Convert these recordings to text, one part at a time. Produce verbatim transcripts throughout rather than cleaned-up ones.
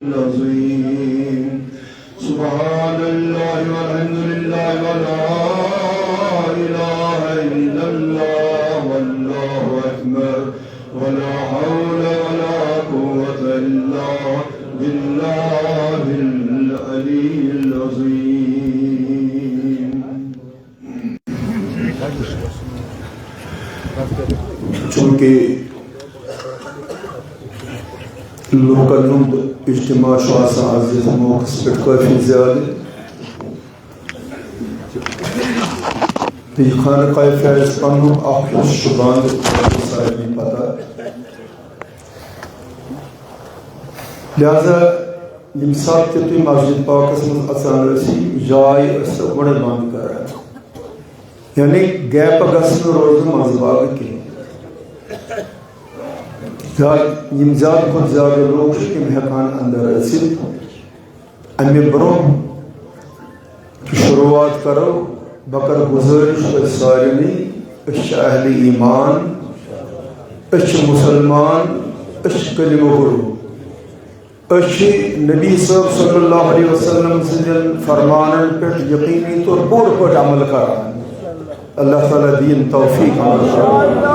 العظيم. سبحان الله والحمد لله ولا إله إلا الله والله أكبر ولا حول ولا قوة إلا بالله العلي العظيم. چونکہ لوکن ہند اجتماع چھُ آسان از یتھ موقعس پٮ۪ٹھ کٲفی زیادٕ، تہٕ یہِ خانقاہ فیض پنُن اکھ حصہٕ چھُ بند، سارنٕے پتہ۔ لہذا ییٚمہِ ساتہٕ تہِ تُہۍ مسجد پاکس منٛز اژان ٲسِو، یہِ جاے ٲسۍ تو گۄڈے بند کران، یعنی گیپ گژھِ نہٕ روزُن منٛزٕ باگہٕ کینٛہہ۔ زیادٕ، یِم زیادٕ کھۄتہٕ زیادٕ لوٗکھ چھِ، تِم ہٮ۪کان اندر أژِتھ۔ امہِ برونٛہہ کہِ شروعات کرو، بہٕ کرٕ گُزٲرِش تۄہہِ سارنٕے، أسۍ چھِ اہلِ ایمان، أسۍ چھِ مسلمان، أسۍ چھِ کلمہٕ گوٚو۔ أسۍ چھِ نبی صٲب صلی اللہ علیہ وسلم سٕنٛدٮ۪ن فرمانن پٮ۪ٹھ یقینی طور پوٗرٕ پٲٹھۍ عمل کران۔ اللہ تعالیٰ دِیِن توفیق عمل کرنُک۔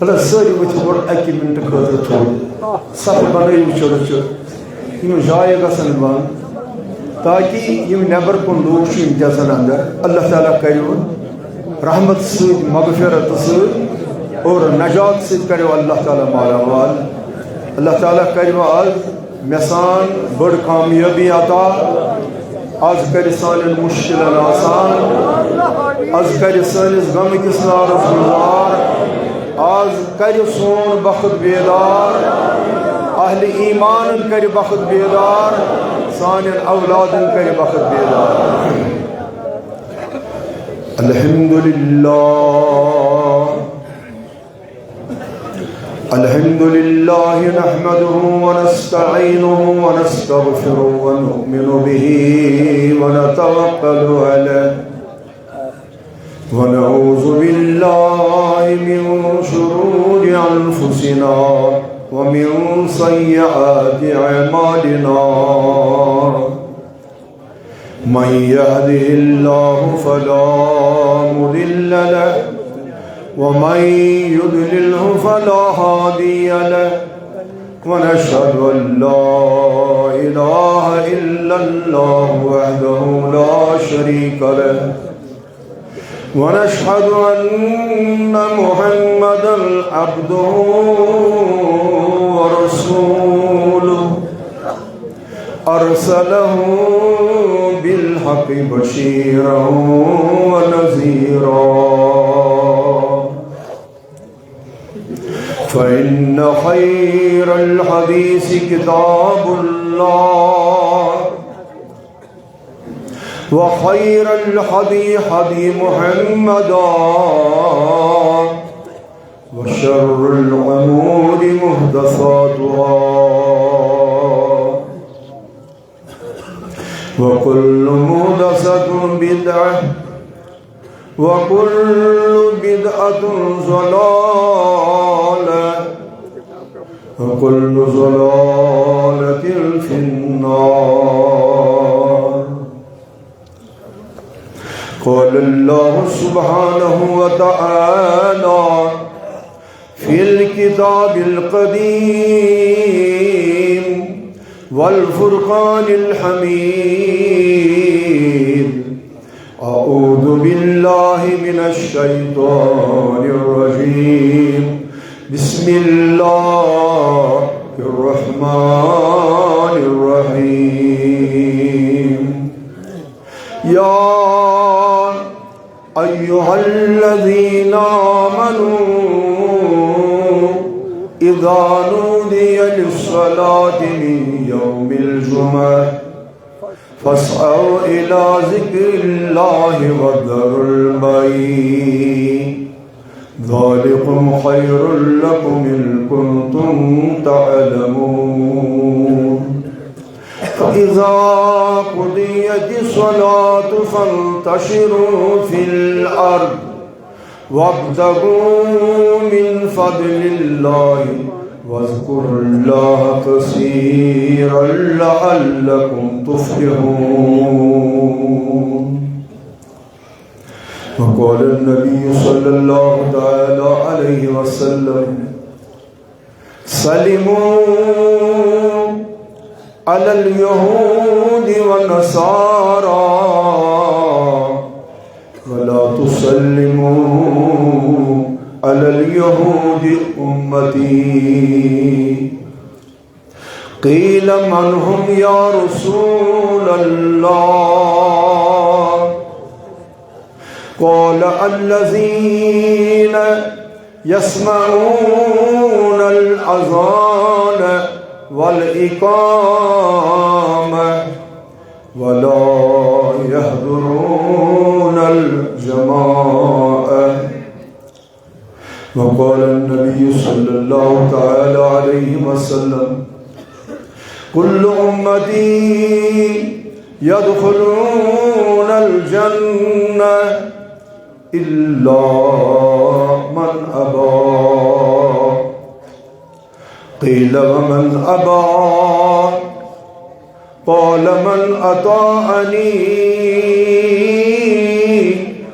اللہ سٲری ؤتھِو گۄڈٕ اَکہِ مِنٹہٕ خٲطرٕ تھوٚد۔ صف بنٲیِو چُرٕ چُرٕ۔ یِم جایہِ گژھن بنٛد، تاکہِ یِم نٮ۪بر کُن لوٗکھ چھِ، یِم تہِ اژن اندر۔ اللہ تعالیٰ کٔرِو رحمت سۭتۍ، مغفرت سۭتۍ اور نجات سۭتۍ کٔرِو اللہ تعالیٰ مالا مال۔ اللہ تعالیٰ کٔرِو از مےٚ سان بٔڑ کامیٲبی عطا۔ از کرِ سانٮ۪ن مُشکِلن آسان، از کرِ سٲنِس غمہٕ کِس نارس گُلزار، از کرِ سون بخت بیدار، اہلِ ایمانن کرِ بخت بیدار، سانٮ۪ن اولادن کرِ بخت بیدار۔ الحمدللہ۔ الحمد لله نحمده ونستعينه ونستغفره ونؤمن به ونتوكل عليه ونعوذ بالله من شرور أنفسنا ومن سيئات أعمالنا. من يهده الله فلا مضل له، ومن يضلله فلا هادي له، ونشهد أن لا إله إلا الله وحده لا شريك له، ونشهد أن محمدا عبده ورسوله، أرسله بالحق بشيرا ونذيرا، فإن خير الحديث كتاب الله، وخير الهدي هدي محمد، وشر الأمور محدثاتها، وكل محدثة بدعة، وكل بدعة ضلالة، وكل ضلالة في النار. قال الله سبحانه وتعالى في الكتاب القديم والفرقان الحميد، أعوذ بالله من الشيطان الرجيم. بسم الله الرحمن الرحيم. يا أيها الذين آمنوا إذا نودي للصلاة من يوم الجمعة فاسعوا إلى ذكر الله وذروا البيع، ذلكم خير لكم إن كنتم تعلمون. فإذا قضيت الصلاة فانتشروا في الأرض وابتغوا من فضل الله واذكروا الله كثيرا لعلكم تفلحون. وقال النبي صلى الله تعالى عليه وسلم: سلموا على اليهود والنصارى ولا تسلموا على اليهود أمتي. قيل: من هم يا رسول الله؟ قال: الذين يسمعون الأذان والإقامة ولا يحضرون الجماعة. وقال النبي صلى الله تعالى عليه وسلم: كل أمتي يدخلون الجنة إلا من أبى. قيل: ومن أبى؟ قال: من أطاعني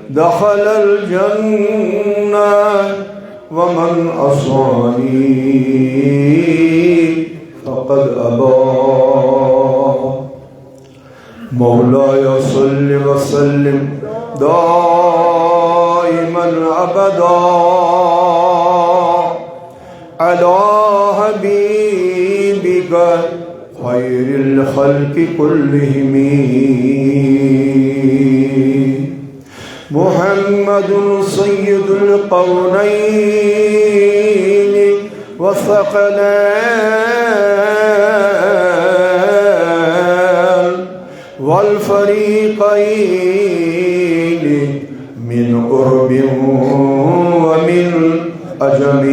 دخل الجنة ومن عصاني فقد أبى. مولاي صل وسلم دائما أبدا على حبيبك خير الخلق كلهم. محمد سيد القرنين والثقلين والفريقين من قرب ومن عجم.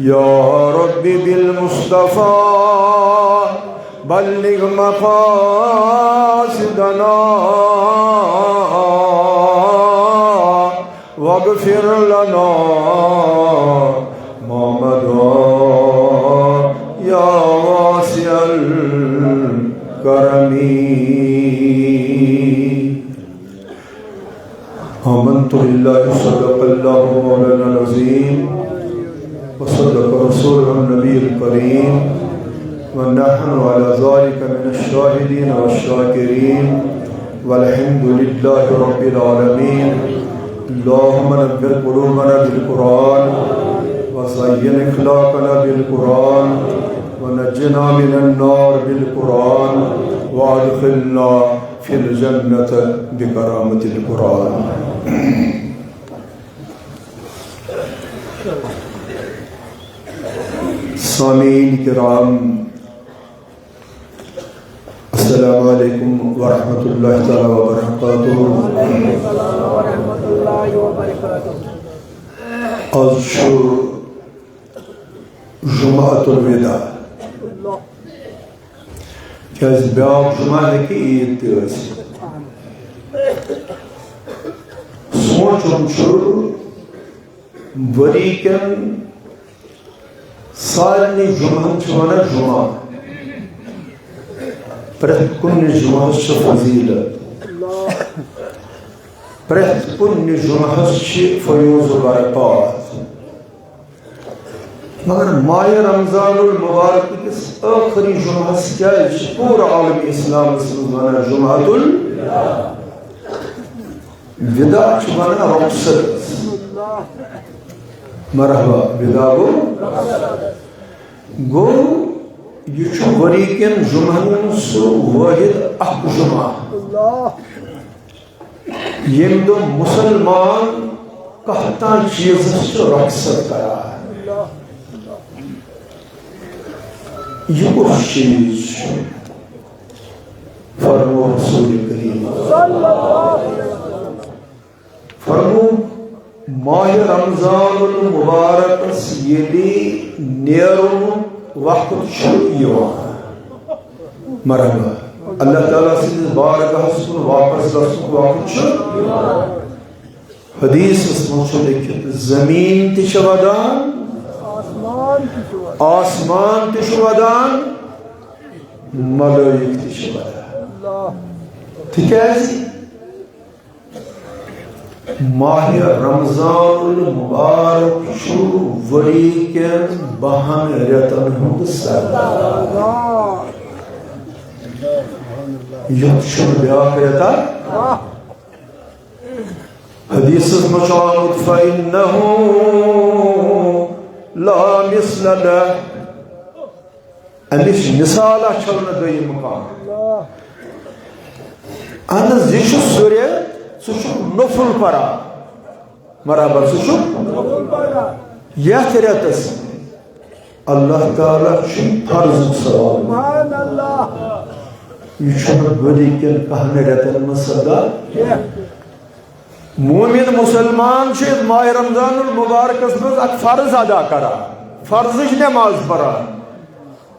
يا رب بالمصطفى بلغ مقاصدنا واغفر لنا ما مضى يا واسع الكرم. آمنت بالله، صدق الله مولانا العظيم وصدق رسوله النبي الكريم، ونحن على ذلك من الشاهدين والشاكرين، والحمد لله رب العالمين. اللهم نور قلوبنا بالقرآن وزين أخلاقنا بالقرآن ونجنا من النار بالقرآن وأدخلنا في الجنة بكرامة القرآن. سامعین کرام، السلام علیکم ورحمۃ اللہ تعالیٰ وبرکاتہ۔ آز چھُ جمعۃ الوداع، کیازِ بیاکھ جمعہ ہیٚکہِ عیٖد تہِ ٲسِتھ۔ سونٛچُن چھُ، ؤری کٮ۪ن سارنٕے جمعن چھِ وَنان جمعہ۔ پرٛٮ۪تھ کُنہِ جمعس چھِ فضیلت، پرٛٮ۪تھ کُنہِ جمعس چھِ فیوض و برکات۔ مگر ماہِ رمضان المبارک کِس ٲخری جمعس کیازِ چھِ پوٗرٕ عالم اسلامس منٛز وَنان جمعۃ ال-، وداع چھِ وَنان رۄخصت۔ مرحبا، وداع گوٚو؟ گوٚو، یہِ چھُ ؤری کٮ۪ن جمعن ہُنٛد سُہ وٲحد اکھ جمعہ، ییٚمہِ دۄہ مُسلمان کتھ تام چیٖزس چھُ رۄخصت کران۔ یہِ کُس چیٖز چھُ؟ فرموو رسول کریم۔ فرموو، ماہِ رمضان المبارکس ییٚلہِ نیرُن وقت چھُ یِوان۔ مرحبا۔ اللہ تعالیٰ سٕنٛدِس بارگاہس کُن واپس گژھنُک وقت چھُ۔ حدیثس منٛز چھُ لیٚکھِتھ، زمیٖن تہِ چھِ ودان، آسمان تہِ چھُ ودان، ملٲیِک تہِ چھِ ودان۔ تِکیٛازِ؟ ماہِ رمضان المبارک چھُ ؤری کٮ۪ن بَہَن رٮ۪تن ہُنٛد سردار۔ یُتھ چھُنہٕ بیٛاکھ رٮ۪تا۔ حدیثس منٛز چھُ آمُت، "فإنه لا مثل له"۔ امِچ مثالا چھو نہٕ دوٚیِم کانٛہہ۔ اہن حظ، یہِ چھُ سُہ رٮ۪تھ، ژٕ چھُکھ نفل پران۔ مرحبا، ژٕ چھُکھ یتھ رٮ۪تس اللہ تعالیٰ چھُ فرضُک ثواب۔ سبحان اللہ۔ یہِ چھُنہٕ ؤری کٮ۪ن کہن رٮ۪تن منٛز سپدان۔ مومن مسلمان چھُ ماہِ رمضان المبارکس منٛز اکھ فرض ادا کران، فرضٕچ نماز پران۔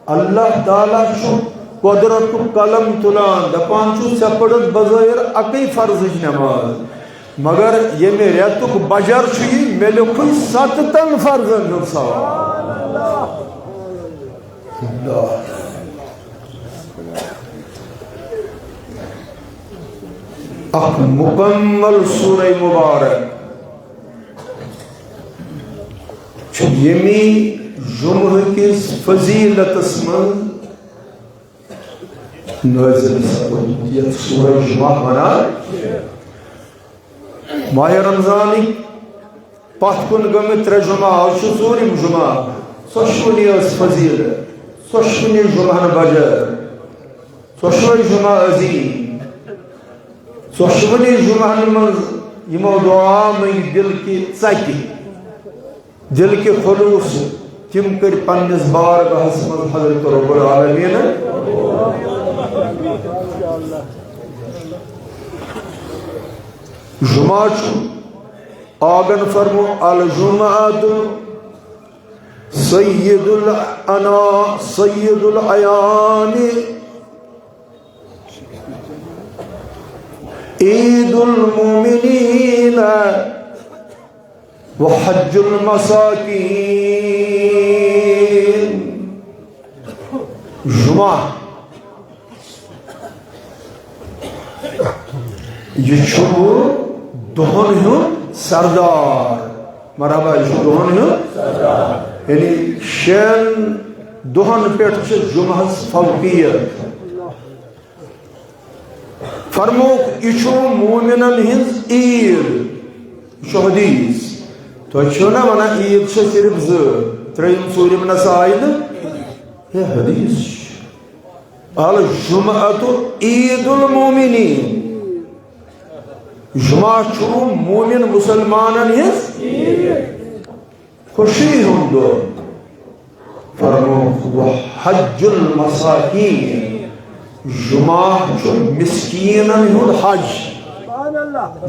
اللہ تعالیٰ چھُ قدرتُک قلم تُلان، دپان چھُ، "ژےٚ پٔرٕتھ بظٲہر اَکٕے فرضٕچ نماز، مگر ییٚمہِ رٮ۪تُک بجر چھُ یہِ، مےٚ لیوٚکھُے ستتن فرضن ہُنٛد ثواب۔" اللہ۔ اکھ مکمل سورہ مبارک چھُ ییٚمی جمعہ کِس فضیلتس منٛز نٲزِل سپُدمُت، یَتھ سورہ جمعہ وَنان۔ ماہِ رمضانٕکۍ پتھ کُن گٔمٕتۍ ترٛےٚ جمعہ، آز چھُ ژوٗرِم جمعہ۔ ژۄشوٕنی ٲس فضیلت، ژۄشوٕنی جمعہن بجر، ژۄشوَے جمعہ عظیم۔ ژۄشوٕنی جمعہن منٛز یِمو دعا منٛگۍ دِل کہِ ژَکہِ، دِل کہِ خلوص، تِم کٔرۍ پننِس بارگاہس منٛز حضرت رب العالمین۔ جمعہ چھُ، آگن فرمو، الجمعہ سید الانا، سید الایام، عید المومنین و حج المساکین۔ جمعہ، یہِ چھُ دۄہن ہُنٛد سردار۔ مرحبا، یہِ چھُ دۄہن ہُنٛد سردار۔ یعنی شٮ۪ن دۄہن پٮ۪ٹھ چھِ جمعہس فوقیت۔ فرمووُکھ، یہِ چھُ مومنن ہٕنٛز عیٖد۔ یہِ چھُ حدیث۔ تۄہہِ چھِو نا ونان عیٖد چھِ صرف زٕ، ترٛیٚیِم ژوٗرِم نہ سا آیہِ نہٕ۔ ہے حدیث چھُ۔ الجمعۃ عید المومنین۔ جمعہ چھُ مومن مسلمانن ہٕنٛز خوشی ہُنٛد دۄہ۔ فرمووُکھ، "وحج المساکین"، جمعہ چھُ مسکیٖنن ہُنٛد حج۔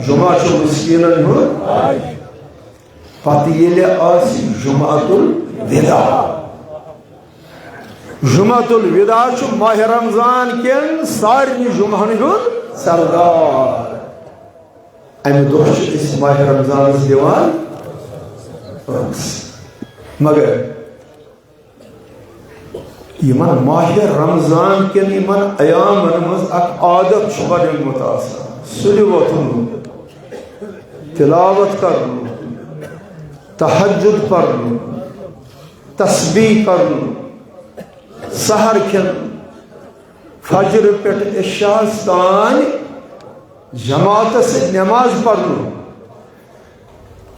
جمعہ چھُ مسکیٖنن ہُنٛد حج۔ پتہٕ ییٚلہِ آسہِ جمعۃ الوداع، جمعۃ الوداع چھُ ماہِ رمضان کٮ۪ن سارنٕے جمعن ہُنٛد سردار۔ امہِ دۄہ چھِ أسۍ ماہِ رمضانس دِوان رۄخصت۔ مگر یِمن ماہِ رمضان کٮ۪ن یِمن ایامن منٛز اکھ عادت چھُ بنیومُت آسان، سُلہِ وۄتھُن، تلاوت کرُن، تہجد پرُن، تسبیح کرُن، سحر کھٮ۪ن، فجر پٮ۪ٹھ عشاء تام جماعتس سۭتۍ نماز پرنُک۔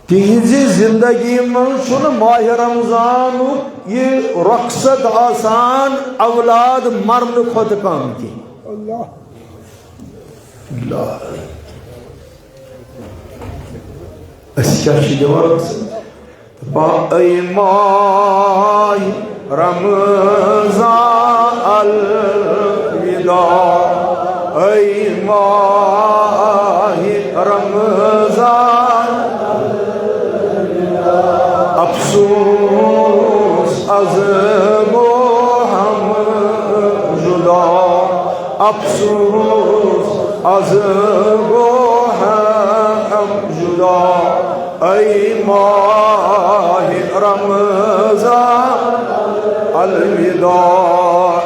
تِہنٛزِ زندگی منٛز چھُنہٕ ماہِ رمضانُک یہِ رۄخصت آسان اولاد مرنہٕ کھۄتہٕ کم کینٛہہ۔ اللہ۔ اللہ۔ أسۍ کیٛاہ چھِ دِوان رۄخصت؟ دَپان، اے ماہِ رمضان الوداع، اے ماہِ رمضان، افسوس از گو ہم جدا، افسوس از گو ہم جدا۔ اے ماہِ رمضان،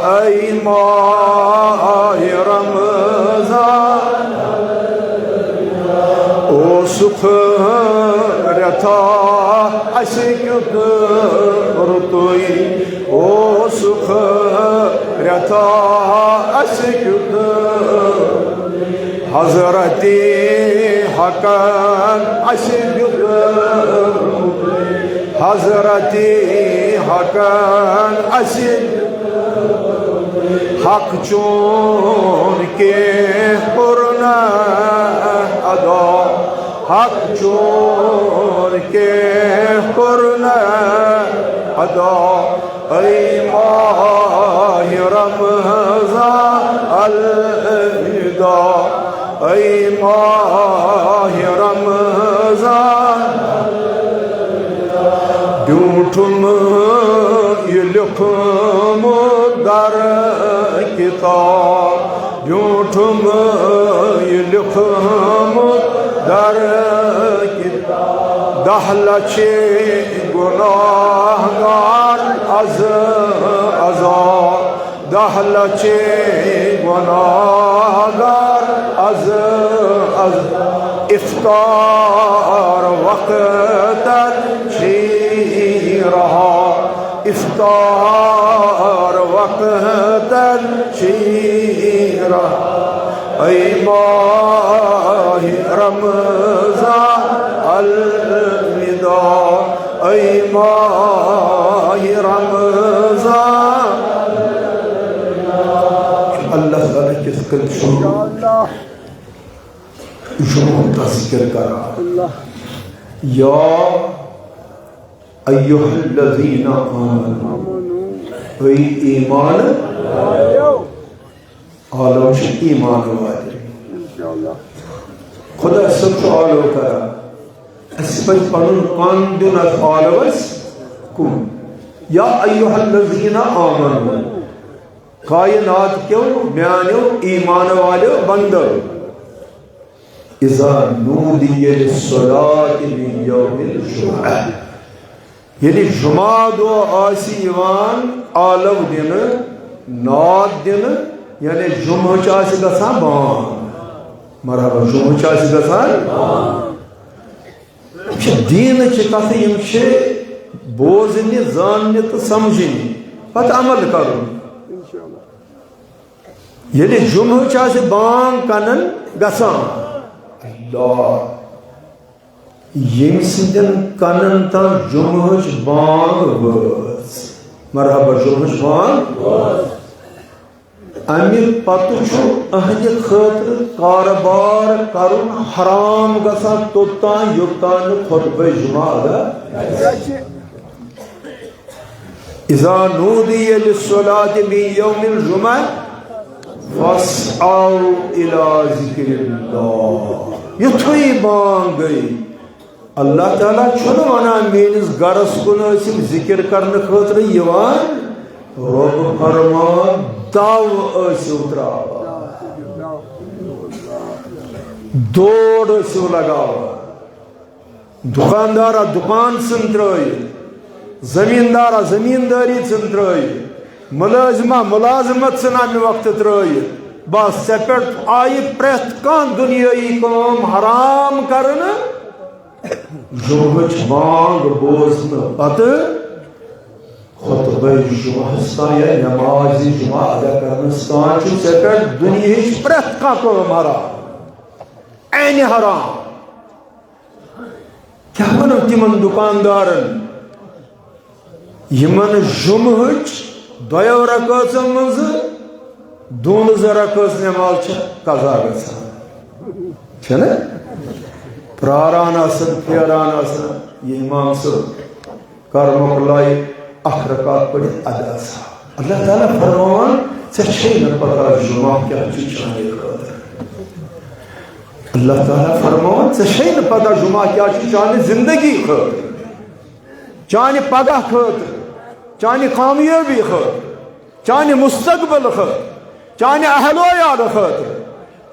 اے ماہِ رمضان، اوسُکھ رٮ۪تھا اَسہِ کیُتھ رُتُے، اوسُکھ رٮ۪تھا اَسہِ کیُتھ۔ حضرتِ حقن اَسہِ دیُت، حضرتِ حقن اَسہِ، حق چون کینٛہہ کوٚر نہٕ ادا، حق چون کینٛہہ کوٚر نہٕ ادا۔ اے ماہِ رمضان الوداع، اے ماہِ رمضان، بیوٗٹھُم یہِ لیوٗکھمُت در کتاب، بیوٗٹھُم یہِ لیوٗکھمُت در کتاب۔ دَہ لَچھ گۄناہ گار از عذاب، دَہ لَچھ گۄناہ گار از عذاب۔ افطار وقتن چھی رہا، افطار وقتن چھی رہا۔ اے ماہِ رمضان الوداع، اے ماہِ رمضان۔ اللہ تعالیٰ کِتھ کٔنۍ چھُ جمعہ تذکر کران؟ یا ایھا الذین آمنوا، اے ایمان، آلو چھِ ایمان والٮ۪ن۔ خدا صٲب چھُ آلو کران۔ اَسہِ پَزِ پَنُن کَن دیُن اَتھ آلوَس کُن۔ یا ایھا الذین آمنوا، کائنات کیو میانیو ایمان والیو بندو، اذا نودی للصلاة من یوم الجمعہ، ییٚلہِ جمعہ دۄہ آسہِ یِوان آلو دِنہٕ، ناد دِنہٕ، یعنی جمعہٕچ آسہِ گژھان بانگ۔ مرحبا، جمعہٕچ آسہِ گژھان۔ یِم چھِ دیٖنٕچہِ کتھٕ، یِم چھِ بوزنہِ، زاننہِ تہٕ سمجھنہِ، پتہٕ عمل کرُن۔ ییٚلہِ جمعہٕچ آسہِ بانگ کنن گژھان، اللہ، ییٚمہِ سٕنٛدٮ۪ن کنن تام جمعہٕچ بانگ وٲژ، مرحبا، جمعہٕچ بانگ وٲژ، امہِ پتہٕ چھُ أہنٛدِ خٲطرٕ کارٕبار کرُن حرام گژھان توٚتام، یوٚتام نہٕ خطبہ جمعہ ادا۔ اذا نودی للصلاة من یوم الجمعہ فاسعوا الی ذکر اللہ۔ یُتھُے بانگ گٔے، اللہ تعالیٰ چھُنہٕ وَنان، "میٲنِس گرس کُن ٲسِم ذِکِر کرنہٕ خٲطرٕ یِوان"، رۄب فرمان، "دَو ٲسِو ترٛاوان، دورٕ ٲسِو لگاوان، دُکاندارا دُکان ژھٕن ترٛٲیِتھ، زٔمیٖندارا زٔمیٖندٲری ژھٕن ترٛٲیِتھ، مُلٲزِما مُلازِمت ژھٕن اَمہِ وقتہٕ ترٛٲیِتھ، بس ژےٚ پٮ۪ٹھ آیہِ پرٛٮ۪تھ کانٛہہ دُنیٲیی کٲم حرام کرنہٕ۔" جمعٕچ بانگ بوزنہٕ پتہٕ خطبہ جمعہس تام یا نماز جمعہ ادا کرنس تام چھُ ژےٚ پٮ۪ٹھ دُنیہٕچ پرٛٮ۪تھ کانٛہہ کٲم حرام، عینِ حرام۔ کیٛاہ وَنو تِمن دُکاندارن؟ یِمن جمعہٕچ دۄیو رکٲژن منٛزٕ دۄن زٕ رکٲژ نٮ۪ماز چھِ قضا گژھان، چھَنہ؟ پراران آسان، پھیران آسان، یہِ امام صٲب کرمُک لایق اکھ رکعت پٔرِتھ ادا آسان۔ اللہ تعالیٰ فرماوان، "ژےٚ چھے نہٕ پتہ جمعہ کیٛاہ چھُ چانہِ خٲطرٕ۔" اللہ تعالیٰ فرماوان، "ژےٚ چھے نہٕ پتہ جمعہ کیٛاہ چھُ چانہِ زندگی خٲطرٕ۔" چانہِ پگاہ خٲطرٕ، چانہِ کامیٲبی خٲطرٕ، چانہِ مستقبل خٲطرٕ، چانہِ اہل و عیال خٲطرٕ۔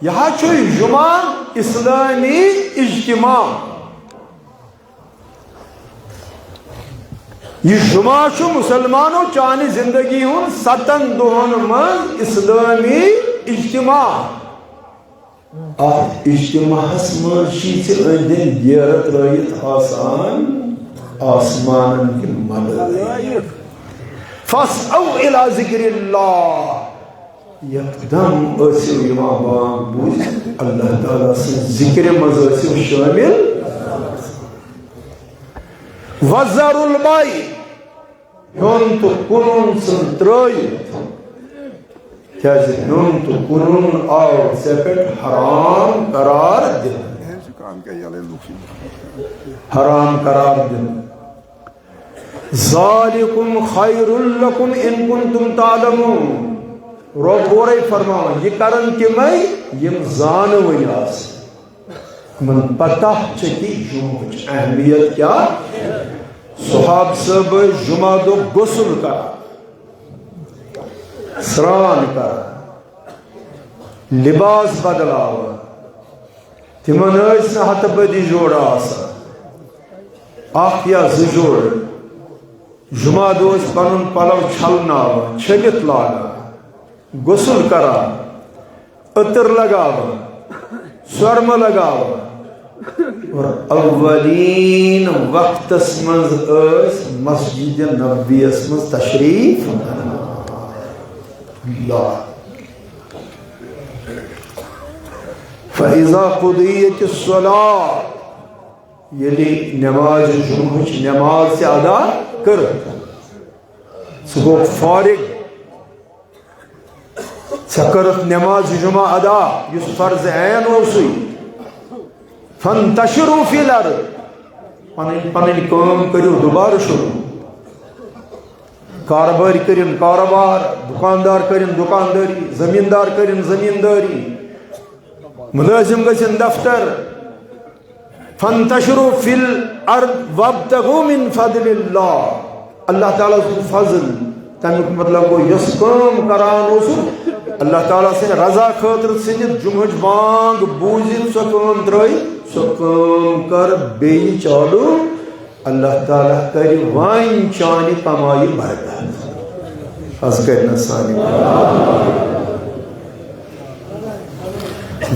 یہِ حظ چھُ جمعہ اسلٲمی اجتماع۔ یہِ جمعہ چھُ مسلمانو چانہِ زندگی ہُنٛد ستن دۄہن منٛز اسلٲمی اجتماع۔ اتھ اجتماعس منٛز چھِ ژےٚ أنٛدۍ أنٛدۍ بیرٕ ترٲوِتھ آسان آسمانن کہِ مدد۔ فاسعوا الی ذکر اللہ۔ یکدم ٲسِو یِوان بانگ بوٗزِتھ، اللہ تعالیٰ سٕنٛز ذکرِ منٛز ٲسِو شٲمِل۔ وذروا البیع، ہیوٚن تہٕ کٕنُن ژھٕن ترٲوِتھ، کیازِ ہیوٚن تہٕ کٕنُن آو ژےٚ پٮ۪ٹھ حرام قرار دِنہٕ۔ حرام قرار دِنہٕ۔ ذالکم خیر لکم ان کنتم تعلمون۔ رب اورے فرماوان، یہِ کرن تِمے یِم زانوٕنۍ آسن۔ تِمن پتہ چھِ کہِ جمعہٕچ اہمیت کیٛاہ۔ صحاب صٲب ٲسۍ جمعہ دۄہ غسل کران، سرٛان کران، لباس بدلاوان۔ تِمن ٲسۍ نہٕ ہتہٕ بٔدی جوڑٕ آسان، اکھ یا زٕ جوڑٕ۔ جمعہ دۄہ ٲسۍ پنُن پلو چھلناوان، چھٔلِتھ لاگان، غسل کران، عطر لگاوان، سۄرمہٕ لگاوان۔ اور اولین وقتس منٛز ٲسۍ مسجد نبویس منٛز تشریف انان۔ اللہ۔ فَإِذَا قُضِيَتِ الصَّلَاةُ، ییٚلہِ نماز جمعہٕچ نماز تہِ ادا کٔر، سُہ گوٚو فارغ، ژےٚ کٔرٕتھ نماز جمعہ ادا، یُس فرض عین اوسُے۔ فَانتَشِرُوا فِي الْأَرْضِ، پنٕنۍ پنٕنۍ کٲم کٔرِو دوبارٕ شروع۔ کاربٲرۍ کٔرِن کاربار، دُکاندار کٔرِن دُکاندٲری، زٔمیٖندار کٔرِن زٔمیٖندٲری، مُلٲزِم گٔژھِن دفتر۔ فَانتَشِرُوا فِي الْأَرْضِ وَابْتَغُوا مِنْ فَضْلِ اللَّهِ۔ اللہ تعالیٰ سُنٛد فضل، تَمیُک مطلب گوٚو، یۄس کٲم کران اوسُکھ اللہ تعالیٰ سٕنٛدِ رضا خٲطرٕ، ژھٕنِتھ جمعٕچ بانگ بوٗزِتھ سۄ کٲم ترٲوِتھ، سۄ کٲم کر بیٚیہِ چالوٗ۔ اللہ تعالیٰ کرِ وۄنۍ چانہِ کمایہِ برکت۔ از کرِ نہ سانہِ کمایہِ۔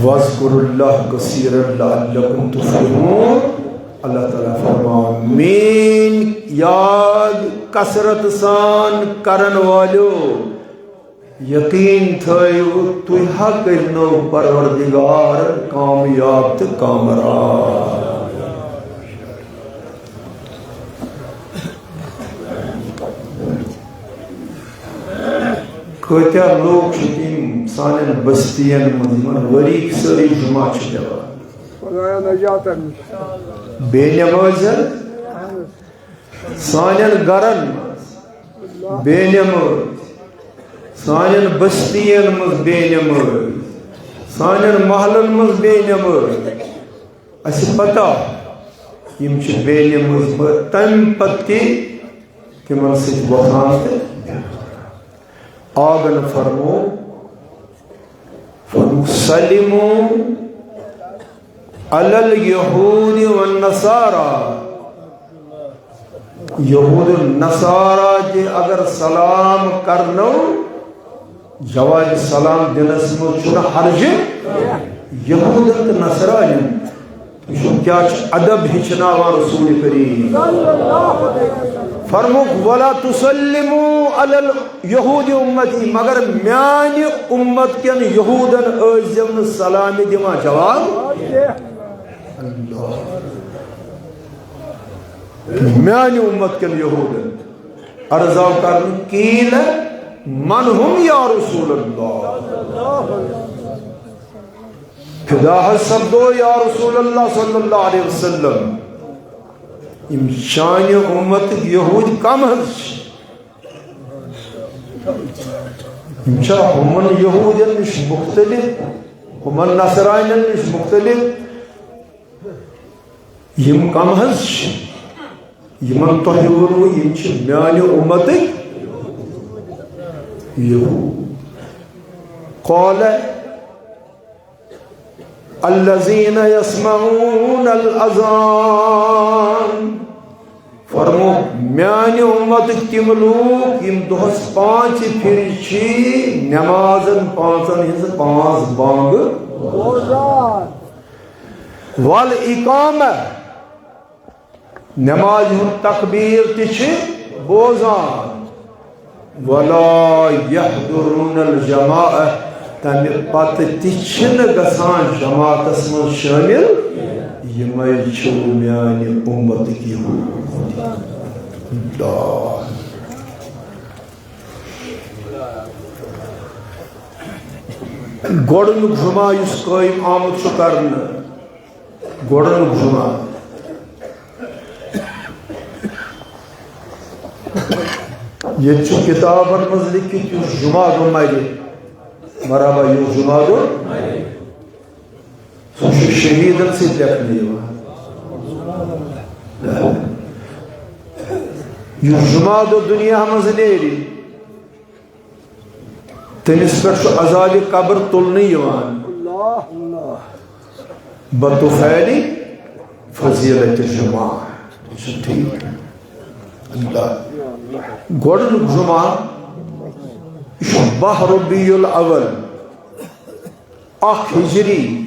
وَاذْكُرُوا اللَّهَ كَثِيرًا لَعَلَّكُمْ تُفْلِحُونَ۔ اللہ تعالیٰ فرماوان، میٲنۍ یاد کثرت سان کرن والیو، یقین تھٲیِو، تُہۍ ہا کٔرنو پروردگار کامیاب تہٕ کامراد۔ کۭتیاہ لوٗکھ چھِ تِم سانٮ۪ن بستین منٛز، یِمن ؤری سٲری جمعہ چھِ پٮ۪وان؟ خدایا نجاتن۔ بے نمٲزن۔ سانٮ۪ن گرن منٛز بے نمٲز، سانٮ۪ن بستین منٛز بے نمٲز، سانٮ۪ن محلن منٛز بے نمٲز۔ اسہِ پتہ، یِم چھِ بے نمٲز، مگر تمہِ پتہٕ تہِ تِمن سۭتۍ وۄتھان تہٕ بیٚہوان۔ آگن فرمو، فرمو، سلموا علی الیہود والنصارا۔ یہود و نصارا تہِ اگر سلام کرنو، جواب سلام دِنس منٛز چھُنہٕ حرجہِ۔ یہودن تہٕ نصرانین وٕچھِو، کیٛاہ چھُ ادب ہیٚچھناوان رسول کریم۔ فرمووُکھ، "ولا تسلموا علی الیہود امتی"، مگر میانہِ امت کٮ۪ن یہودن ٲسۍزیو نہٕ سلامہِ دِوان جواب۔ اللہ۔ میانہِ امت کٮ۪ن یہودن عرض آو کرنہٕ، "قیل من هم یا رسول اللہ؟" فدا حض سپدو یا رسول اللہ صلی اللہ علیہ وسلم، یِم چانہِ امتٕکۍ یہوٗدۍ کم حض چھِ؟ یِم چھا ہُمن یہوٗدٮ۪ن نِش مختلف، ہُمن نصرانٮ۪ن نِش مختلف؟ یِم کم حض چھِ؟ یِمن تۄہہِ ووٚنوٕ، یِم چھِ میانہِ امتٕکۍ یہوٗد۔ قال الذين يسمعون الأذان۔ فرمو، میانہِ اُمتٕکۍ تِم لوٗکھ یِم دۄہس پانٛژِ پھِرِ چھِ نمازن پانٛژن ہٕنٛز پانٛژھ بانٛگہٕ بوزان۔ والاقامہ، نمازِ ہُنٛد تکبیٖر تہِ چھِ بوزان۔ ولا یحضرون الجماعہ، تمہِ پتہٕ تہِ چھِنہٕ گژھان جماعتس منٛز شٲمِل، یِمے چھِ میانہِ اُمتٕکۍ یہوٗدۍ۔ اللہ۔ گۄڈٕنیُک جمعہ یُس قٲیِم آمُت چھُ کرنہٕ، گۄڈٕنیُک جمعہ۔ ییٚتہِ چھُ کِتابن منٛز لیکھِتھ، یُس جمعہ دۄہ مرِ، مرحبا، یُس جمعہ دۄہ، سُہ چھُ شہیٖدن سۭتۍ لیکھنہٕ یِوان۔ یُس جمعہ دۄہ دُنیا منٛز نیرِ، تٔمِس پٮ۪ٹھ چھُ عذابِ قبر تُلنہٕ یِوان۔ اللہ، اللہ۔ بطفیل فضیلت جمعہ۔ یہِ چھُ ٹھیٖک۔ اللہ۔ گۄڈٕنیُک جمعہ، یہِ چھُ باہ ربیع الاول، اکھ ہجری۔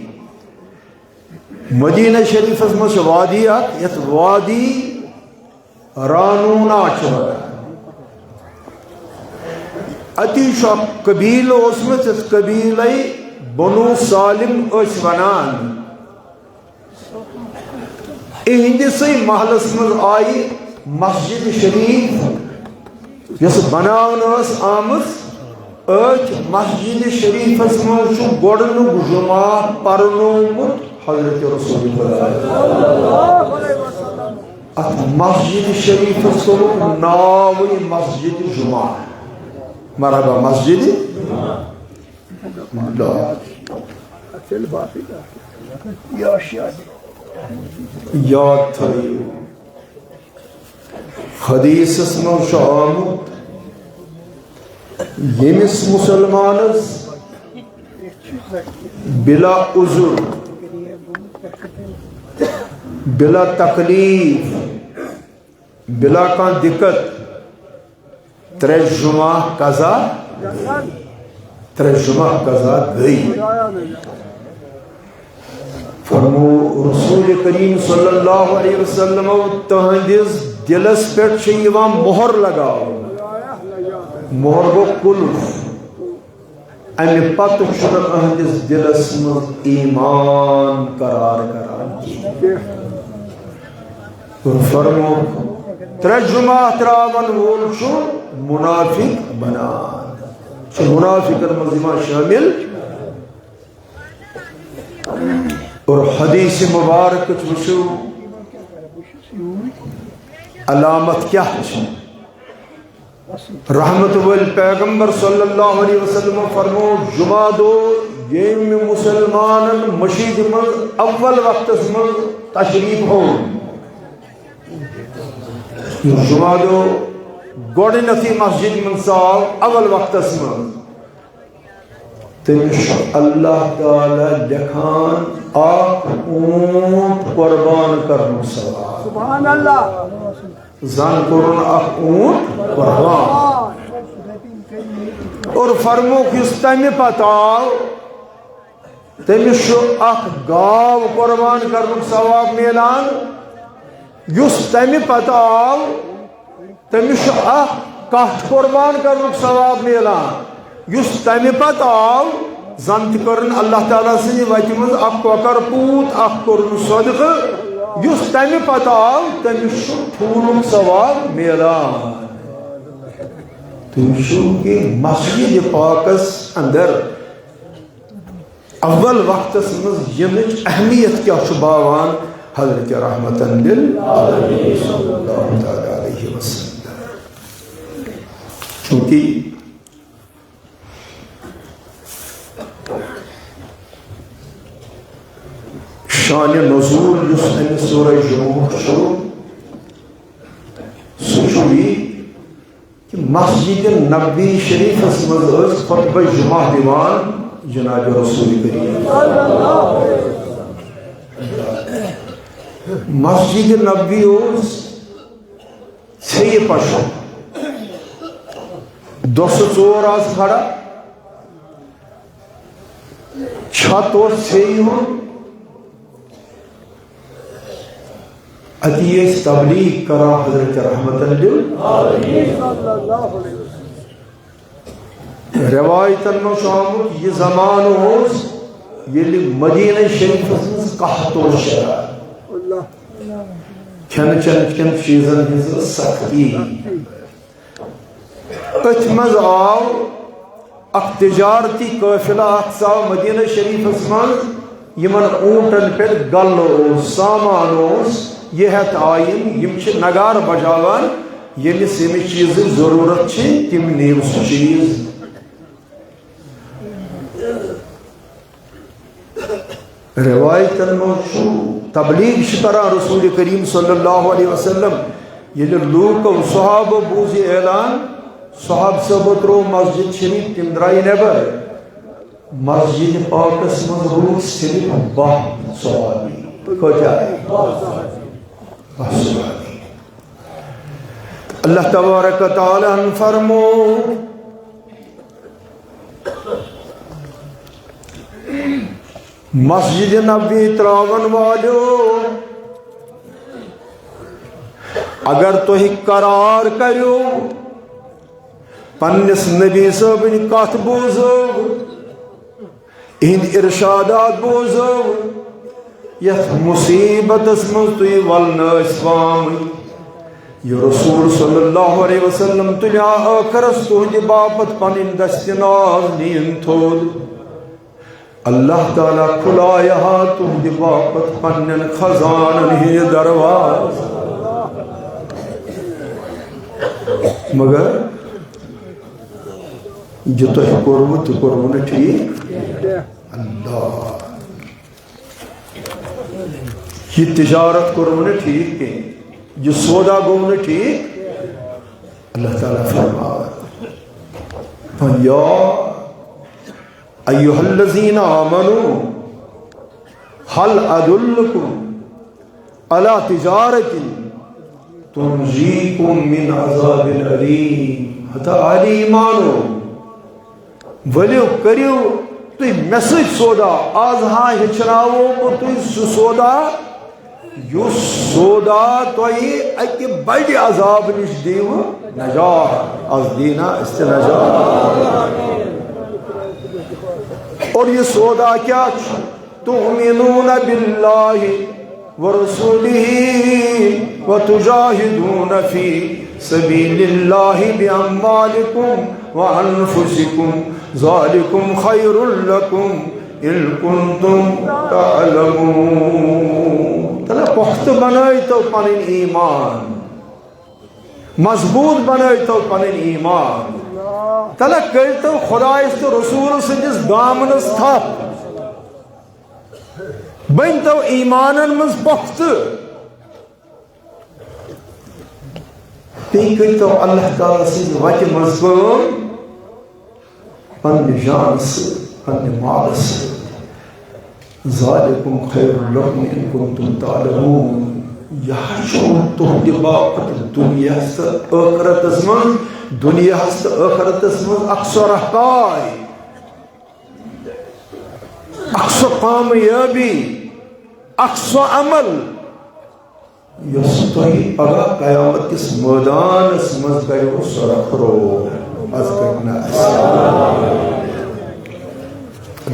مدینہ شریفس منٛز چھِ وادی اکھ، یتھ وادی رانونا چھِ وَنان۔ اَتی چھُ اَکھ قبیٖلہٕ اوسمُت، یَتھ قبیٖلَے بنو سالم ٲسۍ وَنان۔ اِہِنٛدِسٕے محلَس منٛز آیہِ مسجد شریٖف، یۄس بناونہٕ ٲس آمٕژ، أتھۍ مسجد شریٖفَس منٛز چھُ گۄڈٕنیُک جمعہ پرنومُت حضرت رسول خدا۔ اتھ مسجد شریفس کوٚرُکھ ناوٕے مسجد جمعہ۔ مرحبا، مسجد جمعہ۔ یاد تھٲیِو، حدیثس منٛز چھُ آمُت، ییٚمِس مسلمانس بلا عذر، بلا تکلیف، بلا کانٛہہ دِقت، ترٛےٚ جمعہ قضا، ترٛےٚ جمعہ قضا گٔے۔ فرمو رسول کریم صلی اللہ علیہ وسلم، تہنٛدِس دِلس پٮ۪ٹھ چھُ یِوان مۄہر لگاونہٕ۔ مۄہر گوٚو قُلف۔ امہِ پتہٕ چھُنہٕ أہنٛدِس دِلس منٛز ایمان قرار کران کینٛہہ۔ اور فرمووُکھ، ترٛےٚ جمعہ ترٛاون وول چھُ منافق بنان، چھُ منافقن منٛز یِوان شٲمِل۔ اور حدیث مبارک وٕچھِو، علامت کیٛاہ چھِ؟ رحمت وٲلۍ پیغمبر صلی اللہ علیہ وسلم فرمو، جمعہ دۄہ ییٚمہِ مسلمانن مشیٖدِ منٛز اول وقتس منٛز تشریف اوٚن، یُس جمعہ دۄہ گۄڈٕنیتھٕے مسجد منٛز ژاو اول وقتس منٛز، تٔمِس چھُ اللہ تعالیٰ لیکھان اکھ اوٗنٹ قربان کرنُک ثواب۔ سبحان اللہ۔ زن کوٚرُن اکھ اوٗنٹ قربان۔ اور فرمووُکھ، یُس تمہِ پتہٕ آو، تٔمِس چھُ اکھ گاو قربان کرنُک ثواب میلان۔ یُس تمہِ پتہٕ آو، تٔمِس چھُ اکھ کٹھ قربان کرنُک ثواب میلان۔ یُس تمہِ پتہٕ آو، زن تہِ کٔرٕن اللہ تعالیٰ سٕنٛدِ وتہِ منٛز اکھ کۄکر پوٗت، اکھ کوٚرُن صدقہٕ۔ یُس تمہِ پتہٕ آو، تٔمِس چھُ ٹھوٗلُک ثواب میلان۔ تُہۍ وٕچھِو کہِ مسجد پاکس اندر اول وقتس منٛز یِنٕچ اہمیت کیٛاہ چھُ باوان حضرت رحمتن للعالمین صلی اللہ تعالیٰ علیہ وسلم۔ چونکہ شان نزول یُس امہِ سورہ جمعہ چھُ، سُہ چھُ یہِ کہ مسجد نبوی شریفس منٛز ٲس خطبہ جمعہ دِوان جناب رسول کریم۔ مسجد نبوی اوس ژھیٚیہِ پشو۔ دۄسہٕ ژور آز کھڑا۔ چھت اوس ژھیٚیہِ ہُنٛد۔ اتی ٲسۍ تبلیغ کران حضرت رحمت لل۔ روایتن منٛز چھُ آمُت، یہِ زمانہٕ اوس ییٚلہِ مدینہ شریفس منٛز قحط اوس چلان۔ کھٮ۪نہٕ چٮ۪نہٕ کٮ۪ن چیٖزن ہٕنٛز ٲس سختی۔ أتھۍ منٛز آو اکھ تجارتی قٲفلہٕ اکھ ژاو مدینہ شریفس منٛز، یِمن اوٗنٹن پٮ۪ٹھ غلہٕ اوس، سامان اوس، یہِ ہٮ۪تھ آیہِ یِم، یِم چھِ نگارٕ بجاوان، ییٚمِس ییٚمہِ چیٖزٕچ ضروٗرت چھِ، تِم نِیِو سُہ چیٖز۔ روایتن منٛز چھُ، تبلیغ چھِ کران رسول کریم صلی اللہ علیہ وسلم۔ ییٚلہِ لوٗکو، صحابہٕ بوٗز یہِ اعلان، صحابہٕ صٲبو ترٛوو مسجد شریف، تِم درٛایہِ نٮ۪بر۔ مسجد پاکس منٛز روٗدۍ صرف باہ صحابی۔ کۭتیٛاہ؟ باہ صحابی۔ اللہ تبارک و تعالیٰ ہن فرموو، مسجد نبوی تراون والیو، اگر تُہۍ قرار کٔرِو، پننِس نبی صٲبٕنۍ کتھ بوزو، اِہِنٛدۍ ارشادات بوزو، یتھ مصیبتس منٛز تُہۍ ولنہٕ ٲسۍ آمٕتۍ، یہِ رسول صلی اللہ علیہ وسلم تُلہِ ہا ٲخرس تُہنٛدِ باپتھ پنٕنۍ دستہِ ناز نِیِن تھوٚد۔ اللہ تعالیٰ کھُلایہِ ہا تُہنٛدِ باپتھ پننٮ۪ن خزانن ہٕنٛدِ دروازٕ۔ مگر یہِ تۄہہِ کوٚروٕ، تہِ کوٚروٕ نہٕ ٹھیٖک۔ اللہ۔ یہِ تجارت کوٚروٕ نہٕ ٹھیٖک کینٛہہ، یہِ سودا گوٚو نہٕ ٹھیٖک۔ اللہ تعالیٰ فرماوان، یا ایھا الذین آمنوا، هل ادلکم علی تجارة تنجیکم من عذاب الیم۔ ہتا اہل ایمانو، ؤلِو، کٔرِو تُہۍ مےٚ سۭتۍ سودا۔ آز ہا ہیٚچھناوو بہٕ تُہۍ سُہ سودا، یُس سودا تۄہہِ اَکہِ بَڑِ عذاب نِش دِیِوٕ نجات۔ آز دیٖنا أسۍ تہِ نجات۔ اور یہِ سودا کیٛاہ چھُ؟ تؤمنون باللہ ورسولہ وتجاہدون فی سبیل اللہ باموالکم وانفسکم، ذالکم خیر لکم ان کنتم تعلمون۔ تلہ پختہ بنٲیتو پنٕنۍ ایمان، مضبوط بنٲیتو پنٕنۍ ایمان۔ تلہ کٔرتو خدایس تہٕ رسول سٕنٛدِس دامنس تھپھ۔ بٔنۍ تو ایمانن منٛز پۄختہٕ۔ بیٚیہِ کٔرۍ تو اللہ تعالیٰ سٕنٛزِ وتہِ منٛز کٲم پننہِ جانہٕ سۭتۍ، پننہِ مالہٕ سۭتۍ۔ ذالکم خیر لکم ان کنتم تعلمون۔ یہِ حظ چھُ تُہنٛدِ باپتھ دُنیاہس تہٕ ٲخرتس منٛز، دُنیاہس تہٕ ٲخرتس منٛز اکھ سۄ رہکاے، اکھ سۄ کامیٲبی، اکھ سۄ عمل، یۄس تۄہہِ پگاہ قیامت کِس مٲدانس منٛز کرِو سۄ رکھرو۔ از کرِ نہٕ اَسہِ۔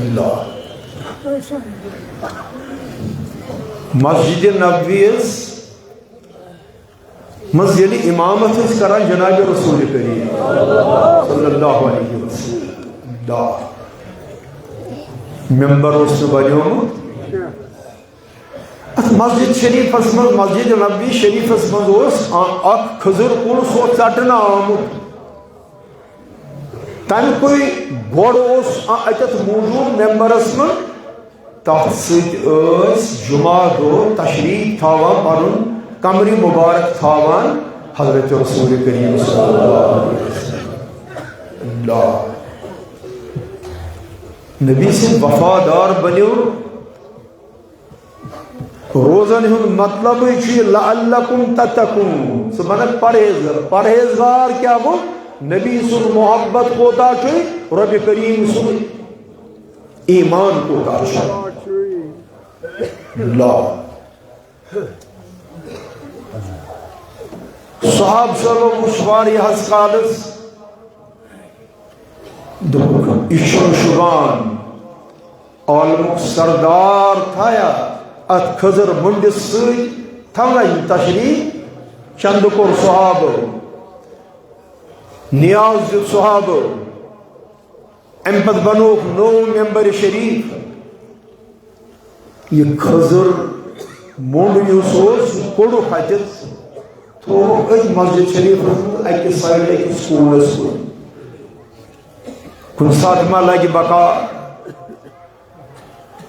اللہ۔ مسجد نبوی یس منٛز ییٚلہِ امامت ٲسۍ کران جناب رسول کریم صلی اللہ علیہ وسلم، دا ممبر اوس نہٕ بنیومُت۔ اتھ مسجد شریفس منٛز، مسجد نبوی شریفس منٛز اوس آ-، اکھ کھٔزٕر کُل، سُہ اوس ژٹنہٕ آمُت۔ تَمہِ کُے گۄڈٕ اوس آ-، اتٮ۪تھ موجود ممبرس منٛز۔ تَتھ سۭتۍ ٲسۍ جمعہ دۄہ تشریف تھاوان، پنُن کمرِ مبارک تھاوان حضرت رسول کریم صلی اللہ علیہ وسلم۔ اللہ۔ نبی سٕنٛدۍ وفادار بنیو۔ روزن ہُنٛد مطلبٕے چھُ یہِ، لعلکم تتقون۔ ژٕ بنکھ پرہیزگار۔ پرہیزگار کیٛاہ گوٚو؟ نبی سُنٛد محبت کوتاہ چھُے، رۄبِ کریم سُنٛد ایمان کوتاہ چھُ۔ لا۔ صحابہٕ صٲبو وُچھ واریاہس کالس، دوٚپُکھ، یہِ چھُنہٕ شُبان، عالمُک سردار تھایا اتھ کھٔزٕر مُنڈِس سۭتۍ، تھاونا یہِ تشریف۔ چندٕ کوٚر صحابو، نیاز دیُت صحابو، امہِ پتہٕ بنووُکھ نوٚو ممبر شریف۔ یہِ کھٔزٕر مۄنڈ یُس اوس، یہِ کوٚڑُکھ اَتہِ، تھووُکھ أتھۍ مسجد شریفس منٛز أکِس سایڈٕ أکِس کوٗنس کُن۔ کُنہِ ساتہٕ ما لگہِ بکار۔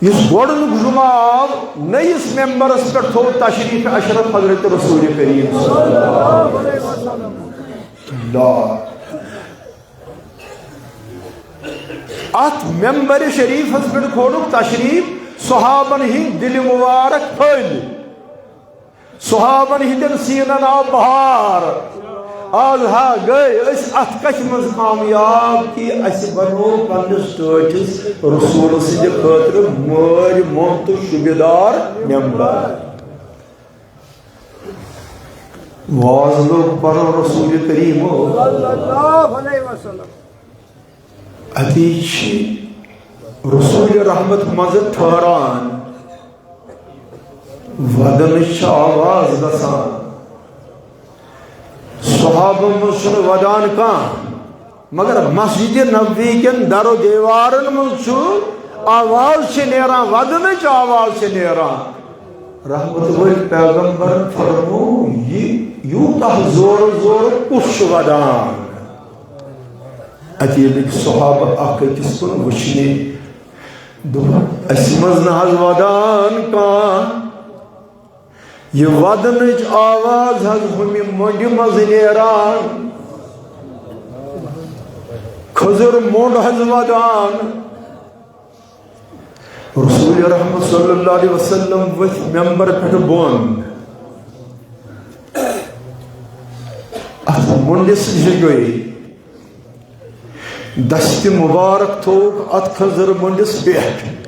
یُس گۄڈٕنیُک جمعہ آو، نٔیِس ممبرس پٮ۪ٹھ تھوٚو تشریف اشرف حضرت رسول کریم صلی اللہ علیہ وسلم۔ لا۔ اتھ ممبر شریفس پٮ۪ٹھ کھولُکھ تشریف، صحابن ہٕنٛدۍ دِلہِ مبارک پھٔلۍ، صحابن ہٕنٛدٮ۪ن سیٖنن آو بہار۔ آز ہا گٔے أسۍ اتھ کتھِ منٛز کامیاب کہِ اسہِ بنوو پننِس ٹٲٹھِس رسول سٕنٛدِ خٲطرٕ مٲرۍ مۄنٛد تہٕ شوٗبہِ دار ممبر۔ واز لوٚگ پرُن رسول کریم۔ صلی اللہ علیہ وسلم۔ اتی چھِ رسول رحمت منٛزٕ ٹھہران، ودنٕچ چھِ آواز گژھان۔ صحابن منٛز چھُنہٕ ودان کانٛہہ، مگر مسجد نبوی کٮ۪ن در و دیوارن منٛز چھُ آواز چھِ نیران، ودنٕچ آواز چھِ نیران۔ رحمت وٲلۍ پیغمبرن فرموو، یہِ یوٗتاہ زورٕ زورٕ کُس چھُ ودان؟ اَتہِ ییٚلہِ صحابہٕ اکھ أکِس کُن وٕچھنہِ، دوٚپُکھ، اَسہِ منٛز نہ حظ ودان کانٛہہ۔ یہِ ودنٕچ آواز حظ ہُمہِ مۄنٛڈِ منٛز نیران، کھٔزٕر مۄنٛڈ حظ ودان۔ رسول رحمت صلی اللہ علیہ وسلم ؤتھۍ ممبر پٮ۪ٹھ بۄن۔ اتھ مۄنٛڈِس نِش گٔے۔ دستِ مبارک تھووُکھ اتھ کھٔزٕر مۄنٛڈِس پٮ۪ٹھ۔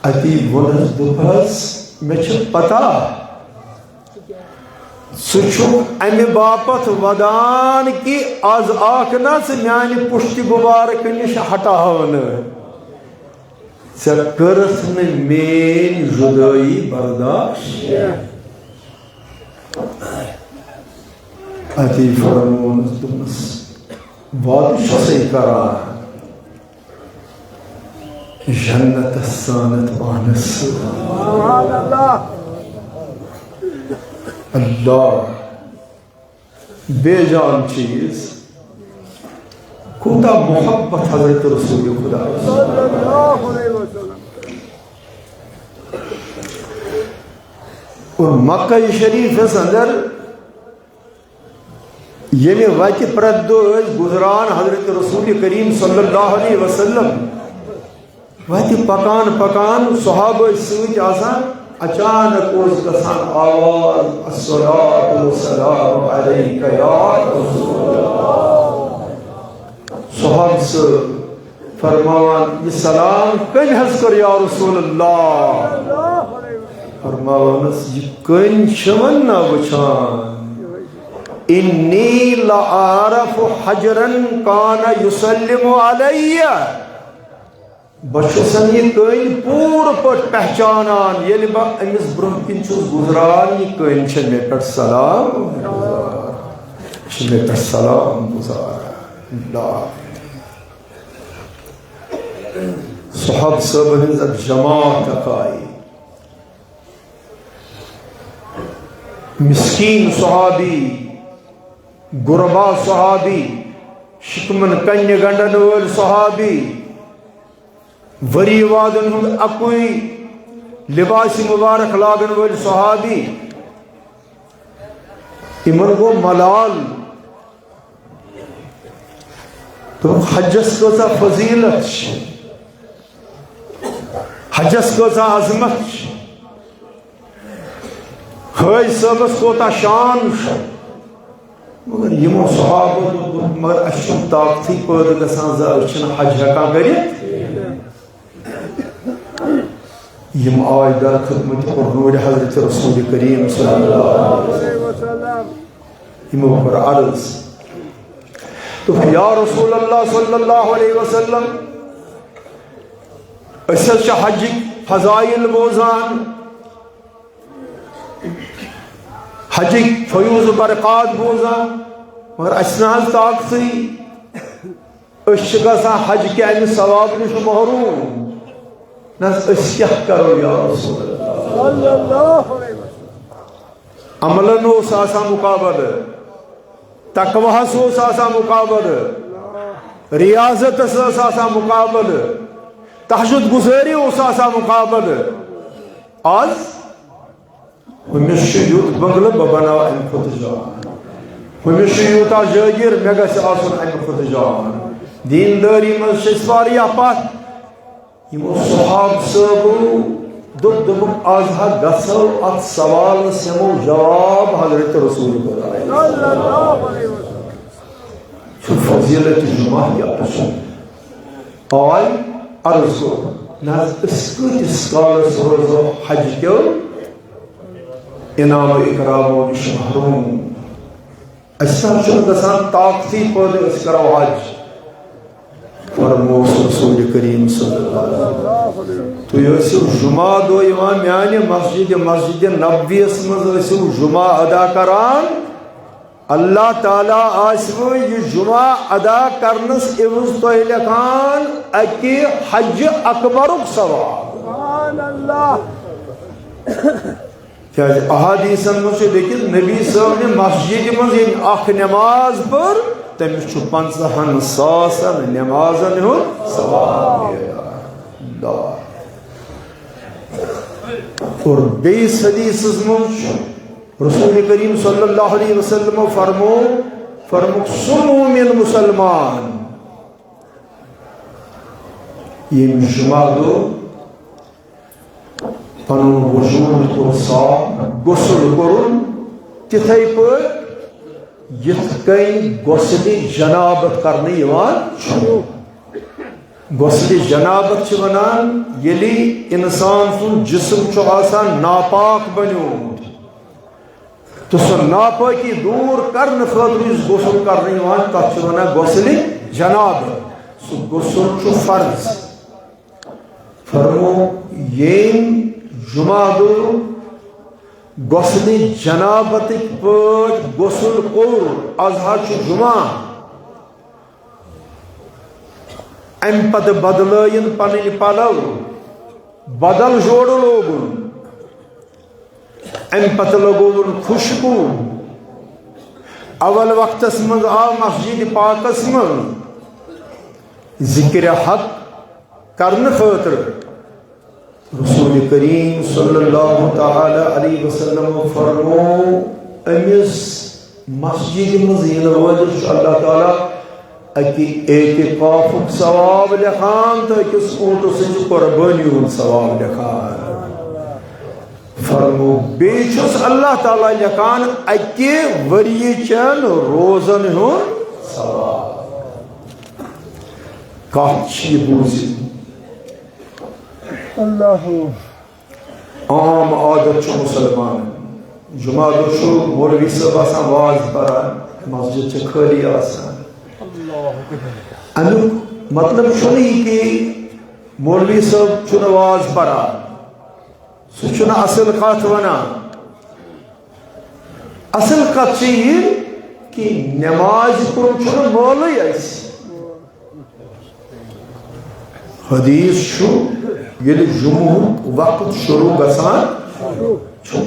اتی ووٚنُس، دوٚپہَس، مےٚ چھِ پتہ، ژٕ چھُکھ امہِ باپتھ ودان کہِ از آکھ نہ ژٕ میانہِ پُشتِ مبارکہٕ نِش ہٹاونہٕ۔ ژےٚ کٔرٕتھ نہٕ میٲنۍ جدٲیی برداشت۔ اتی فرموونس، دوٚپنس، وعدٕ چھسے کران جنتس سانتھ پانس سۭتۍ۔ سبحان اللہ۔ اللہ۔ بے جان چیز، کوٗتاہ محبت حضرت رسول خدا۔ صلی اللہ علیہ وسلم۔ اور مکہ شریفس اندر ییٚمہِ وتہِ پرٛٮ۪تھ دۄہ ٲسۍ گُزران حضرت رسول کریم صلی اللہ علیہ وسلم، وتہِ پکان پکان صحابہٕ ٲسۍ سۭتۍ آسان، اچانک اوس گژھان آواز، "الصلاۃ والسلام علیک یا رسول اللہ۔" صحابہٕ صٲب فرماوان، "یہِ سلام کٔمۍ حظ کٔر یا رسول اللہ؟" فرماوانس، "یہِ کٔمۍ چھِ وۄنۍ نہ وٕچھان؟ انی لأعرف حجرا کان یسلم علی۔" بہٕ چھُسن یہِ کٔنۍ پوٗرٕ پٲٹھۍ پہچانان، ییٚلہِ بہٕ أمِس برٛونٛہہ کِنۍ چھُس گُزران، یہِ کٔنۍ چھےٚ مےٚ پٮ۪ٹھ سلام گُزار، چھِ مےٚ پٮ۪ٹھ سلام گُزار۔ اللہ۔ صحابہٕ صٲبن ہٕنٛز اکھ جماعت اکھ آیہِ۔ مسکین صحابی، غربا صحابی، شکمن کنہِ گنڈن وٲلۍ صحابی، ؤری وادن ہُنٛد اکُے لباس مبارک لاگن وٲلۍ صحابی، یِمن گوٚو ملال۔ دوٚپُکھ، حجس کۭژاہ فضیلت چھِ، حجس کۭژاہ عظمت چھِ۔ حٲج صٲبس کوتاہ شان چھُ۔ مگر یِمو صحابو دوٚپ، مگر اَسہِ چھُنہٕ طاقتٕے پٲدٕ گژھان زِ أسۍ چھِنہٕ حج ہٮ۪کان کٔرِتھ۔ یِم آے در خدمت پُرنوٗرِ حضرت رسول کریم صلی اللہ علیہ وسلم۔ یِمو کٔر عرض، دوٚپ، یا رسول اللہ صلی اللہ علیہ وسلم، أسۍ حظ چھِ حجٕکۍ فضائل بوزان، حجٕکۍ فیوض و برکات بوزان، مگر اَسہِ نہ حظ طاقتٕے۔ أسۍ چھِ گژھان حج کہِ اَمہِ ثواب نِش محروم۔ نہ حظ، أسۍ کیٛاہ کرو یا رسول اللہ؟ صلی اللہ علیہ وسلم۔ عملن اوس آسان مقابلہٕ، تقوہس اوس آسان مقابلہٕ، ریاضتس ٲس آسان مقابلہٕ، تہجد گزٲری اوس آسان مقابلہٕ۔ آز ہُمِس چھُ یُتھ بنگلہٕ، بہٕ بناو اَمہِ کھۄتہٕ جان۔ ہُمِس چھُ یوٗتاہ جٲگیٖر، مےٚ گژھِ آسُن اَمہِ کھۄتہٕ جان۔ دیٖندٲری منٛز چھِ أسۍ واریاہ پتھ۔ یِمو صحاب صٲبو دوٚپ، دوٚپُکھ، آز ہا گژھو اَتھ سوالَس ہٮ۪مو جواب حضرت رسول خدا۔ چھُ فضیلت جمعہ کیٛاہ چھُ؟ آے عرض کوٚر، نہ حظ، أسۍ کۭتِس کالس روزو حج کیو انعام و اکرامو نِش محروم؟ اَسہِ نہ حظ چھُنہٕ گژھان طاقتٕے پٲدٕ أسۍ کرو حج۔ فرموس رسول کریم صلی اللہ علیہ وسلم، تُہۍ ٲسِو جمعہ دۄہ یِوان میانہِ مسجد، مسجد نبویَس منٛز ٲسِو جمعہ ادا کران، اللہ تعالیٰ آسِوٕ یہِ جمعہ ادا کرنس عوض تۄہہِ لیکھان اکہِ حج اکبرُک ثواب۔ سبحان اللہ۔ کیازِ احادیثن منٛز چھُ لیکھِتھ، نبی صٲب نہِ مسجدِ منٛز ییٚمۍ اکھ نماز پٔر، تٔمِس چھُ پنٛژاہن ساسن نمازن ہُنٛد ثواب میلان۔ اللہ۔ اور بیٚیِس حدیثس منٛز چھُ رسول کریم صلی اللہ علیہ وسلم فرمو، فرموک، سُمو من مسلمان، ییٚمۍ جمعہ دۄہ پنُن وجود کوٚر صاف، غسل کوٚرُن، تِتھے پٲٹھۍ یِتھ کٔنۍ غسلِ جنابت کرنہٕ یِوان چھُ۔ غسلِ جنابت چھِ وَنان، ییٚلہِ اِنسان سُنٛد جسم چھُ آسان ناپاک بنیومُت، تہٕ سۄ ناپٲکی دوٗر کرنہٕ خٲطرٕ یُس غسل کرنہٕ یِوان، تَتھ چھِ وَنان غسلِ جنابت۔ سُہ غسل چھُ فرض۔ فرمو، ییٚمۍ جمعہ دۄہ غسلِ جنابتٕکۍ پٲٹھۍ غسل کوٚر، آز حظ چھُ جمعہ، اَمہِ پتہٕ بدلٲیِن پنٕنۍ پلو، بدل جوڑٕ لوگُن، اَمہِ پتہٕ لگووُن خوشبو۔ اول وقتس منٛز آو مسجد پاکس منٛز ذکر حق کرنہٕ خٲطرٕ۔ رسول کریم صلی اللہ تعالی علیہ وسلم فرمو، أمِس مسجد منٛز یِنہٕ وٲلِس چھُ اللہ تعالیٰ اَکہِ اعتکافُک ثواب لیکھان تہٕ أکِس اوٗنٹہٕ سٕنٛزِ قۄربٲنی ہُنٛد ثواب لیکھان۔ فرمو، بیٚیہِ چھُس اللہ تعالیٰ لیکھان اَکہِ ؤریہِ چٮ۪ن روزن ہُنٛد ثواب۔ کتھ چھِ یہِ بوٗزِتھ؟ اللہ۔ عام عادت چھُ مُسلمانن، جمعہ دۄہ چھُ مولوی صٲب آسان واز پران، مسجد چھِ خٲلی آسان۔ اَمیُک مطلب چھُنہٕ یہِ کہِ مولوی صٲب چھُنہٕ واز پران، سُہ چھُنہٕ اصل کتھ ونان۔ اصل کتھ چھِ یہِ کہِ نمازِ کُن چھُنہٕ مٲلٕے اَسہِ۔ حدیث چھُ، ییٚلہِ جمعہُک وقت شروع گژھان چھُ،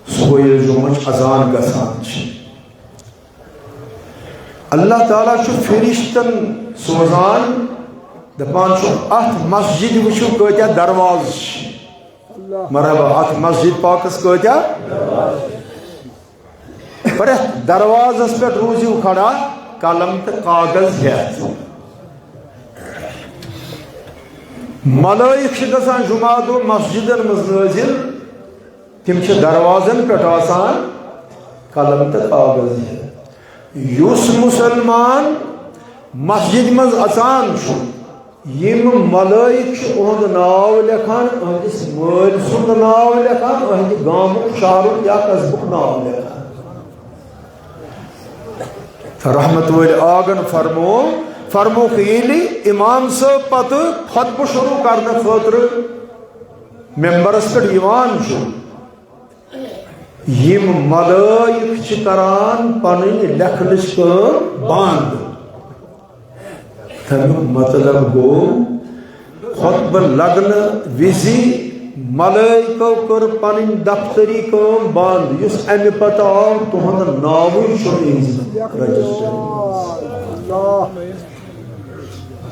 صبح ییٚلہِ جمعٕچ اذان گژھان چھِ، اللہ تعالیٰ چھُ فرشتن سوزان، دپان چھُ، اتھ مسجد وٕچھِو کۭتیاہ دروازٕ چھِ۔ مرحبا، اتھ مسجد پاکس کۭتیاہ؟ پرٛٮ۪تھ دروازس پٮ۪ٹھ روٗزِو کھڑا، قلم تہٕ کاغذ ہٮ۪تھ۔ ملٲیِک چھِ گژھان جمعہ دۄہ مسجدن منٛز نٲزِل، تِم چھِ دروازن پٮ۪ٹھ آسان قلم تہٕ کاغذ ہٮ۪تھ۔ یُس مُسلمان مسجد منٛز اژان چھُ، یِم ملٲیِک چھِ اُہُنٛد ناو لیکھان، أہٕنٛدِس مٲلۍ سُنٛد ناو لیکھان، أہٕنٛدِ گامُک، شہرُک یا قصبُک ناو لیکھان۔ رحمت وٲلۍ آغن فرمو، فرموکھ، ییٚلہِ امام صٲب پتہٕ خطبہٕ شروع کرنہٕ خٲطرٕ ممبرس پٮ۪ٹھ یِوان چھُ، یِم ملٲیِک چھِ کران پنٕنۍ لیکھنٕچ کٲم بنٛد۔ تَمیُک مطلب گوٚو، خطبہٕ لگنہٕ وِزِ ملٲیکو کٔر پنٕنۍ دفتری کٲم بنٛد۔ یُس اَمہِ پتہٕ آو، تُہُنٛد ناوٕے چھُنہٕ یِہنٛزِ رجسٹر۔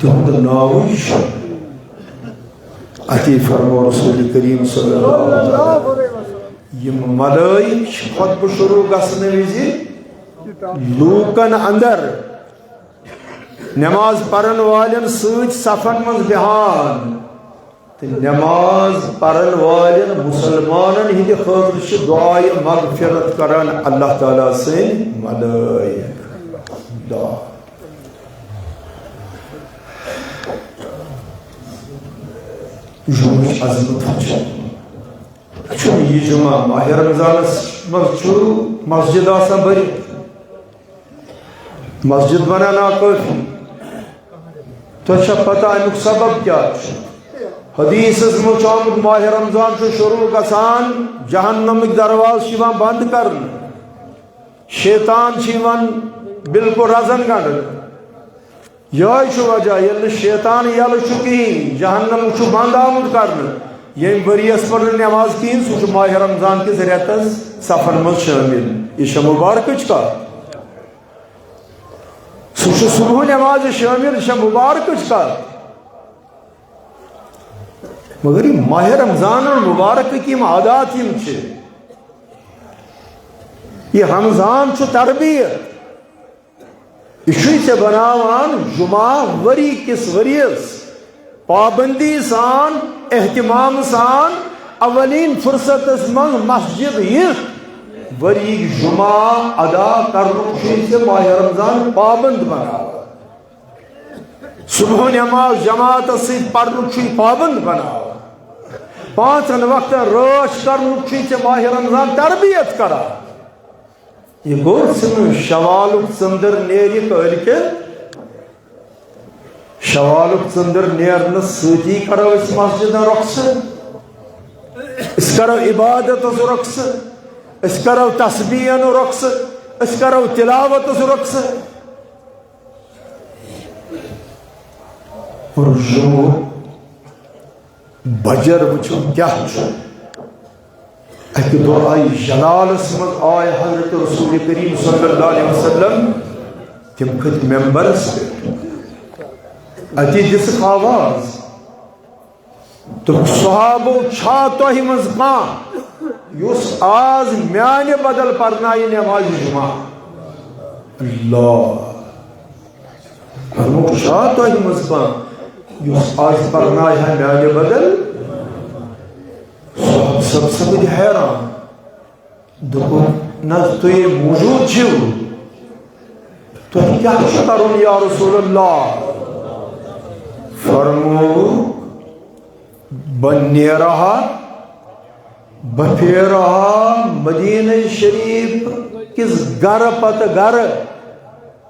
تِہُنٛد ناوٕے چھُنہٕ۔ اتی فرمو رسول کریم صلی اللہ علیہ وسلم، یِم ملٲیِک چھِ خطبہٕ شروع گژھنہٕ وِزِ لوٗکن اندر نماز پرن والٮ۪ن سۭتۍ صفن منٛز بیہان تہٕ نماز پرن والٮ۪ن مسلمانن ہٕنٛدِ خٲطرٕ چھِ دعایہِ مغفرت کران اللہ تعالیٰ سٕنٛدۍ ملٲیِک۔ دعا۔ جمعٕچ عظمت وٕچھِو۔ چھُنہٕ یہِ جمعہ ماہِ رمضانس منٛز چھُ مسجد آسان بٔرِتھ، مسجد بنان ناکٲفی۔ تۄہہِ چھا پتہ اَمیُک سبب کیٛاہ چھُ؟ حدیثس منٛز چھُ آمُت، ماہِ رمضان چھُ شروع گژھان، جہنمٕکۍ دروازٕ چھِ یِوان بنٛد کرنہٕ، شیطان چھِ یِوان بالکل رزن گنڈنہٕ۔ یہے چھُ وجہ، ییٚلہِ نہٕ شیطان یلہٕ چھُ کِہیٖنۍ، جہنم چھُ بنٛد آمُت کرنہٕ۔ ییٚمۍ ؤریَس پٔر نہٕ نماز کِہیٖنۍ، سُہ چھُ ماہِ رمضان کِس رٮ۪تَس صفن منٛز شٲمِل۔ یہِ چھےٚ مُبارکٕچ کتھ۔ سُہ چھُ صبح نمازِ شٲمِل، یہِ چھےٚ مُبارکٕچ کتھ۔ مگر یہِ ماہِ رمضان المبارکٕکۍ یِم عادات یِم چھِ، یہِ رمضان چھُ تربیت۔ یہِ چھُے ژےٚ بناوان جمعہ ؤری کِس ؤریَس پابندی سان، اہتمام سان، اولین فرصتس منٛز مسجد یِتھ ؤریِک جمعہ ادا کرنُک چھُے ژےٚ ماہِ رمضان پابند بناوان۔ صبح نماز جماعتس سۭتۍ پرنُک چھُے پابند بناوان۔ پانٛژن وقتن رٲچھ کرنُک چھُے ژےٚ ماہِ رمضان تربیت کران۔ یہِ گوٚو ژھٕنُن، شوالُک ژٔنٛدٕر نیرِ کٲلۍ کٮ۪تھ۔ شوالُک ژٔنٛدٕر نیرنہٕ سۭتی کرو أسۍ مسجدن رۄخصہٕ، أسۍ کرو عبادتس رۄخصہٕ، أسۍ کرو تسبیحن رۄخصہٕ، أسۍ کرو تلاوتس رۄخصہٕ۔ اور جمعہ بجر وٕچھو کیٛاہ چھُ۔ اَکہِ دۄہ آیہِ جلالس منٛز، آے حضرت رسول کریم صلی اللہ علیہ وسلم، تِم کھٔتۍ ممبرس پٮ۪ٹھ۔ اَتی دِژٕکھ آواز، دوٚپُکھ، صحابو، چھا تۄہہِ منٛز کانٛہہ یُس آز میانہِ بدل پرنایہِ نمازِ جمعہ؟ اللہ۔ فرمووُکھ، چھا تۄہہِ منٛز کانٛہہ یُس آز پرنایہِ ہا میانہِ بدل؟ صحابہٕ سب سپٕدۍ حیران۔ دوٚپُکھ، نہ، تُہۍ موجود چھِو، تۄہہِ کیٛاہ چھُ کرُن یا رسول اللہ؟ فرمووُکھ، بہٕ نیرٕ ہا، بہٕ پھیرٕ ہا مدینہ شریف کِس گرٕ پتہٕ گرٕ،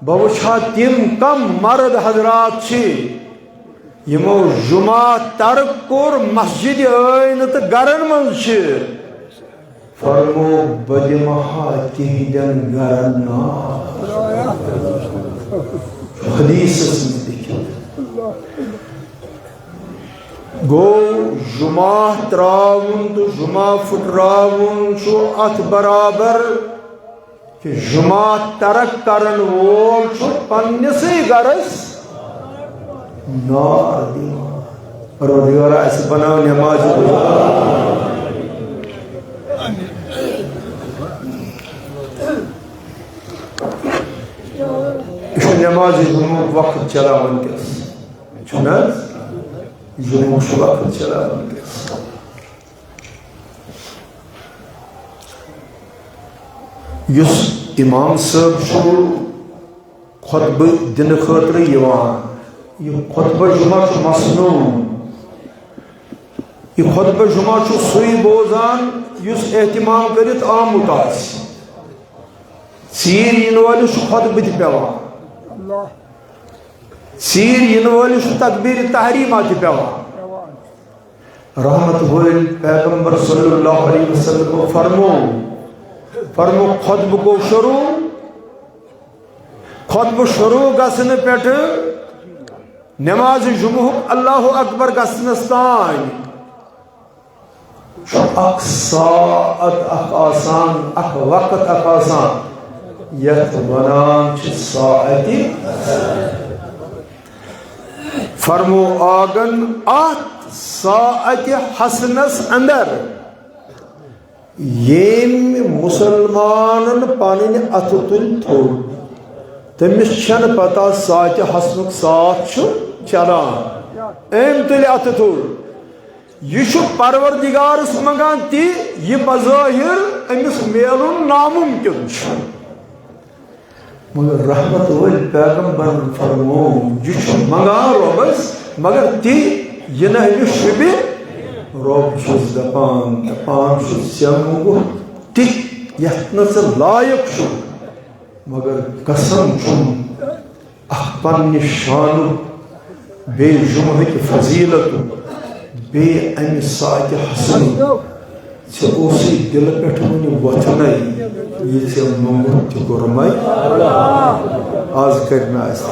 بہٕ وٕچھِ ہا تِم کم مرد حضرات چھِ یِمو جمعہ ترک کوٚر، مسجدِ ٲے نہٕ تہٕ گرن منٛز چھِ۔ فرمووُکھ، بہٕ دِمہٕ ہا تِہنٛدٮ۪ن گرن نار۔ حدیثس منٛز لیکھِتھ۔ گوٚو، جمعہ ترٛاوُن تہٕ جمعہ پھُٹراوُن چھُ اتھ برابر کہِ جمعہ ترک کرن وول چھُ پننِسٕے گرس نار دِوان۔ پروردگارا، اسہِ بناو نمازِ جمعہ۔ یہِ چھُ نمازِ جمعہ وقت چلان وٕنکیٚس، چھُنہٕ حظ؟ جمعہ چھُ وقت چلان وٕنکیٚس۔ یُس امام صٲب چھُ خطبہٕ دِنہٕ خٲطرٕ یِوان، یہِ خطبہٕ جمعہ چھُ مسنون۔ یہِ خطبہٕ جمعہ چھُ سُے بوزان یُس اہتمام کٔرِتھ آمُت آسہِ۔ ژیٖرۍ یِنہٕ وٲلِس چھُ خطبہٕ تہِ پٮ۪وان، ژیٖرۍ یِنہٕ وٲلِس چھُ تکبیرِ تحریمہ تہِ پٮ۪وان۔ رحمت وٲلۍ پیغمبر صلی اللہ علیہ وسلم فرمو، فرمو، خطبہٕ گوٚو شروع، خطبہٕ شروع گژھنہٕ پٮ۪ٹھٕ نماز جمعہُک اللہ اکبر گژھنس تام چھُ اکھ ساعت اکھ آسان، اکھ وقت اکھ آسان، یتھ ونان چھِ ساعتِ۔ فرمو آگن اتھ ساعتِ حسنس اندر، ییٚمۍ مسلمانن پنٕنۍ اتھٕ تُلۍ تھوٚد، تٔمِس چھنہٕ پتہ ساعتِ حسنُک ساعت چھُ چلان۔ أمۍ تُلۍ اتھٕ تھوٚد۔ یہِ چھُ پروردگارس منگان تہِ، یہِ بظٲہر أمِس میلُن ناممکن چھُ۔ مگر رحمت وٲلۍ پیغمبرن فرموو، یہِ چھُ منگان رۄبس، مگر تہِ یہِ نہٕ أمِس شوٗبہِ۔ رۄب چھُس دپان، دپان چھُس، ژےٚ موٚنگُتھ تہِ یتھ نہٕ ژٕ لایق چھُکھ، مگر قسم چھُم اکھ پننہِ شانُک، بیٚیہِ جمعہٕکہِ فضیلتُک، بیٚیہِ امہِ ساعتِ حسنُک۔ ژےٚ اوسُے دِلہٕ پٮ۪ٹھ وُنہِ وۄتھنَے، یہِ ژےٚ موٚنگُتھ تہِ کوٚرمَے۔ از کَرِ مےٚ اَسہِ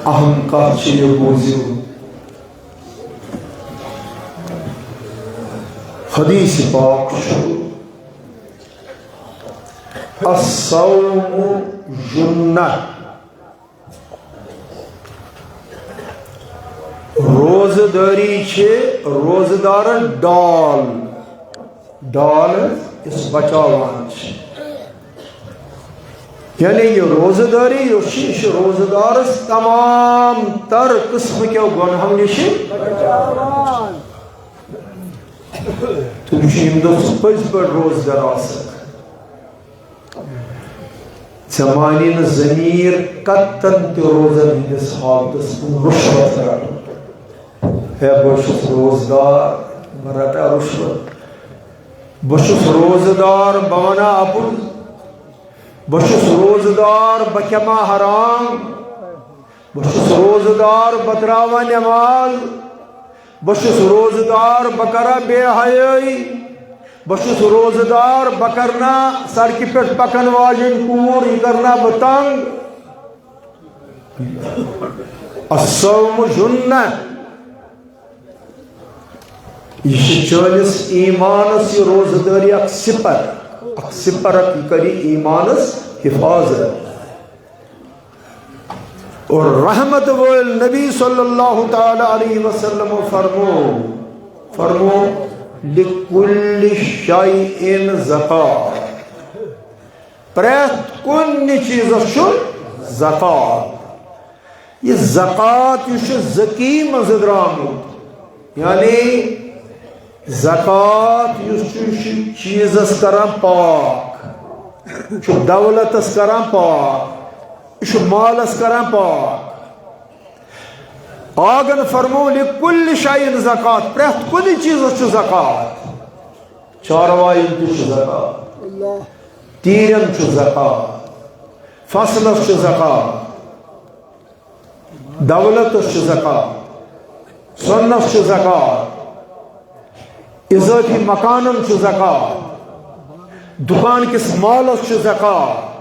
اہم کَتھ چھِ یہِ، بوٗزِو۔ حدیث پاک چھُ، الصوم جنہ۔ روزٕ دٲری چھِ روزٕ دارَن ڈال، ڈال یُس بچاوان چھِ۔ یعنی یہِ روزٕ دٲری یۄس چھِ، یہِ چھِ روزٕ دارَس تمام تر قٕسمہٕ کیو گۄنہو نِش بچاوان۔ تُہۍ چھِو ییٚمہِ دۄہ ژٕ پٔزۍ پٲٹھۍ روزدر آسکھ، ژےٚ مانی نہٕ ضمیٖر قطعاً تہِ روزن ہٕنٛدِس حالتس کُن رُشوت رٹُن۔ ہے، بہٕ چھُس روزدار، بہٕ رٹا رُشوت؟ بہٕ چھُس روزدار، بہٕ ونا اَپُز؟ بہٕ چھُس روزدار، بہٕ کھٮ۪ما حرام؟ بہٕ چھُس روزٕ دار، بہٕ ترٛاوٕ نٮ۪ماز۔ بہٕ چھُس روزٕ دار، بہٕ کرٕ بے حیٲیی۔ بہٕ چھُس روزٕ دار، بہٕ کرٕ نا سڑکہِ پٮ۪ٹھ پکن واجٮ۪ن کوٗر، یہِ کرٕ نا بہٕ تنگ۔ الصوم جنہ۔ یہِ چھِ چٲنِس ایمانس، یہِ روزٕ دٲری اکھ سِپر، اکھ سِپر اکھ، یہِ کرِ ایمانس حفاظت۔ اور رحمت وٲلۍ نبی صلی اللہ تعالی علیہ وسلم فرمو، فرمو، لکل شیء زکات۔ پرٛٮ۪تھ کُنہِ چیٖزس چھُ زکات۔ یہِ زکات یُس چھُ، زکی منٛز درٛامُت، یعنی زکات یُس چھُ، یہِ چھُ چیٖزس کران پاک، چھُ دولتس کران پاک، یہِ چھُ مالس کران پاک۔ آگن فرمو، لکل شیء زکات، پرٛٮ۪تھ کُنہِ چیٖزس چھُ زکات۔ چاروایَن تہِ چھُ زکات، تیٖرٮ۪ن چھُ زکات، فصلس چھُ زکات، دولتس چھُ زکات، سۄنس چھُ زکات، اضٲفی مکانن چھُ زکات، دُکان کِس مالس چھُ زکات،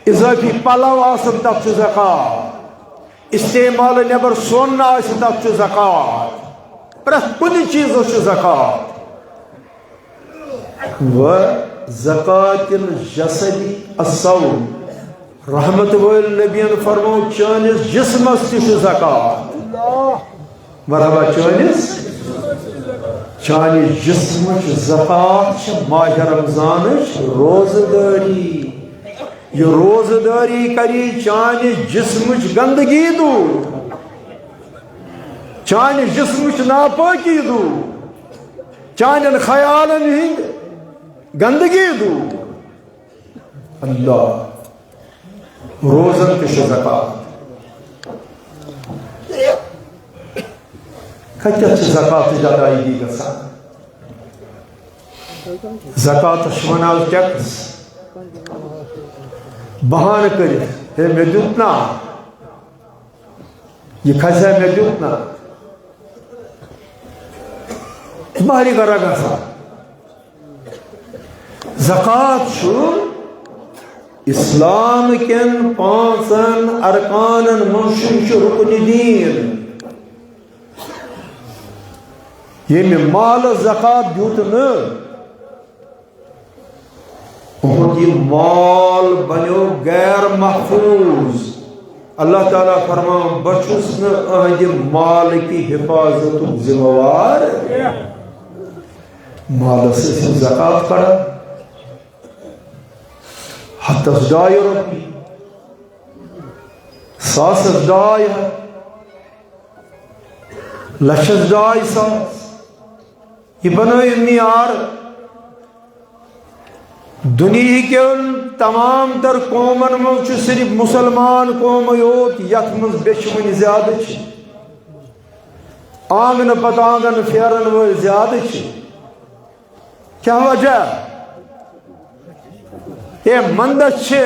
اضٲفی پلو آسن تتھ چھُ زکات، استعمال نٮ۪بر سۄن آسہِ تتھ چھُ زکات، پرٛٮ۪تھ کُنہِ چیٖزس چھُ زکات۔ و زکات الجسد الصوم۔ رحمت وٲلۍ نبین فرمو، چٲنِس جسمس تہِ چھُ زکات۔ مرحبا، چٲنِس، چانہِ جسمٕچ زکات چھِ ماہِ رمضانٕچ روزٕ دٲری۔ یہِ روزٕ دٲری کری چانہِ جسمٕچ گندگی دوٗر، چانہِ جسمٕچ ناپٲکی دوٗر۔ چانٮ۪ن خیالن ہٕنٛدۍ گندگی دوٗر۔ اللہ، روزن تہِ چھُ زکات۔ کتٮ۪تھ چھِ زکاتٕچ ادائیگی گژھان؟ زکاتس چھِ ونان از ٹیکس۔ بہانہٕ کٔرِتھ، ہے، مےٚ دیُت نا، یہِ کھسہِ ہا، مےٚ دیُت نا۔ مہری گرا گژھان۔ زکات چھُ اسلام کٮ۪ن پانٛژن ارکانن منٛز چھُ، یہِ چھُ رُکنِ دیٖن۔ ییٚمہِ مالس زکات دیُت نہٕ، اُہُنٛد یہِ مال بنیو غیر محفوظ۔ اللہ تعالیٰ فرمان، بہٕ چھُس نہٕ أہنٛدِ مالٕکہِ حفاظتُک ذمہٕ وار۔ مالس ٲسِو زکات کڑان، ہتس ڈاے رۄپیہِ، ساسس ڈاے ہتھ، لچھس ڈاے ساس۔ یہِ بنٲیِو معیار۔ دُنیہٕکٮ۪ن تمام تر قومن منٛز چھُ صرف مسلمان قومٕے یوت یتھ منٛز بیچھِ وٕنہِ زیادٕ چھِ، آنگنہٕ پتہٕ آنگن پھیرن وٲلۍ زیادٕ چھِ۔ کیٛاہ وجہ؟ ہے، مندچھ چھِ۔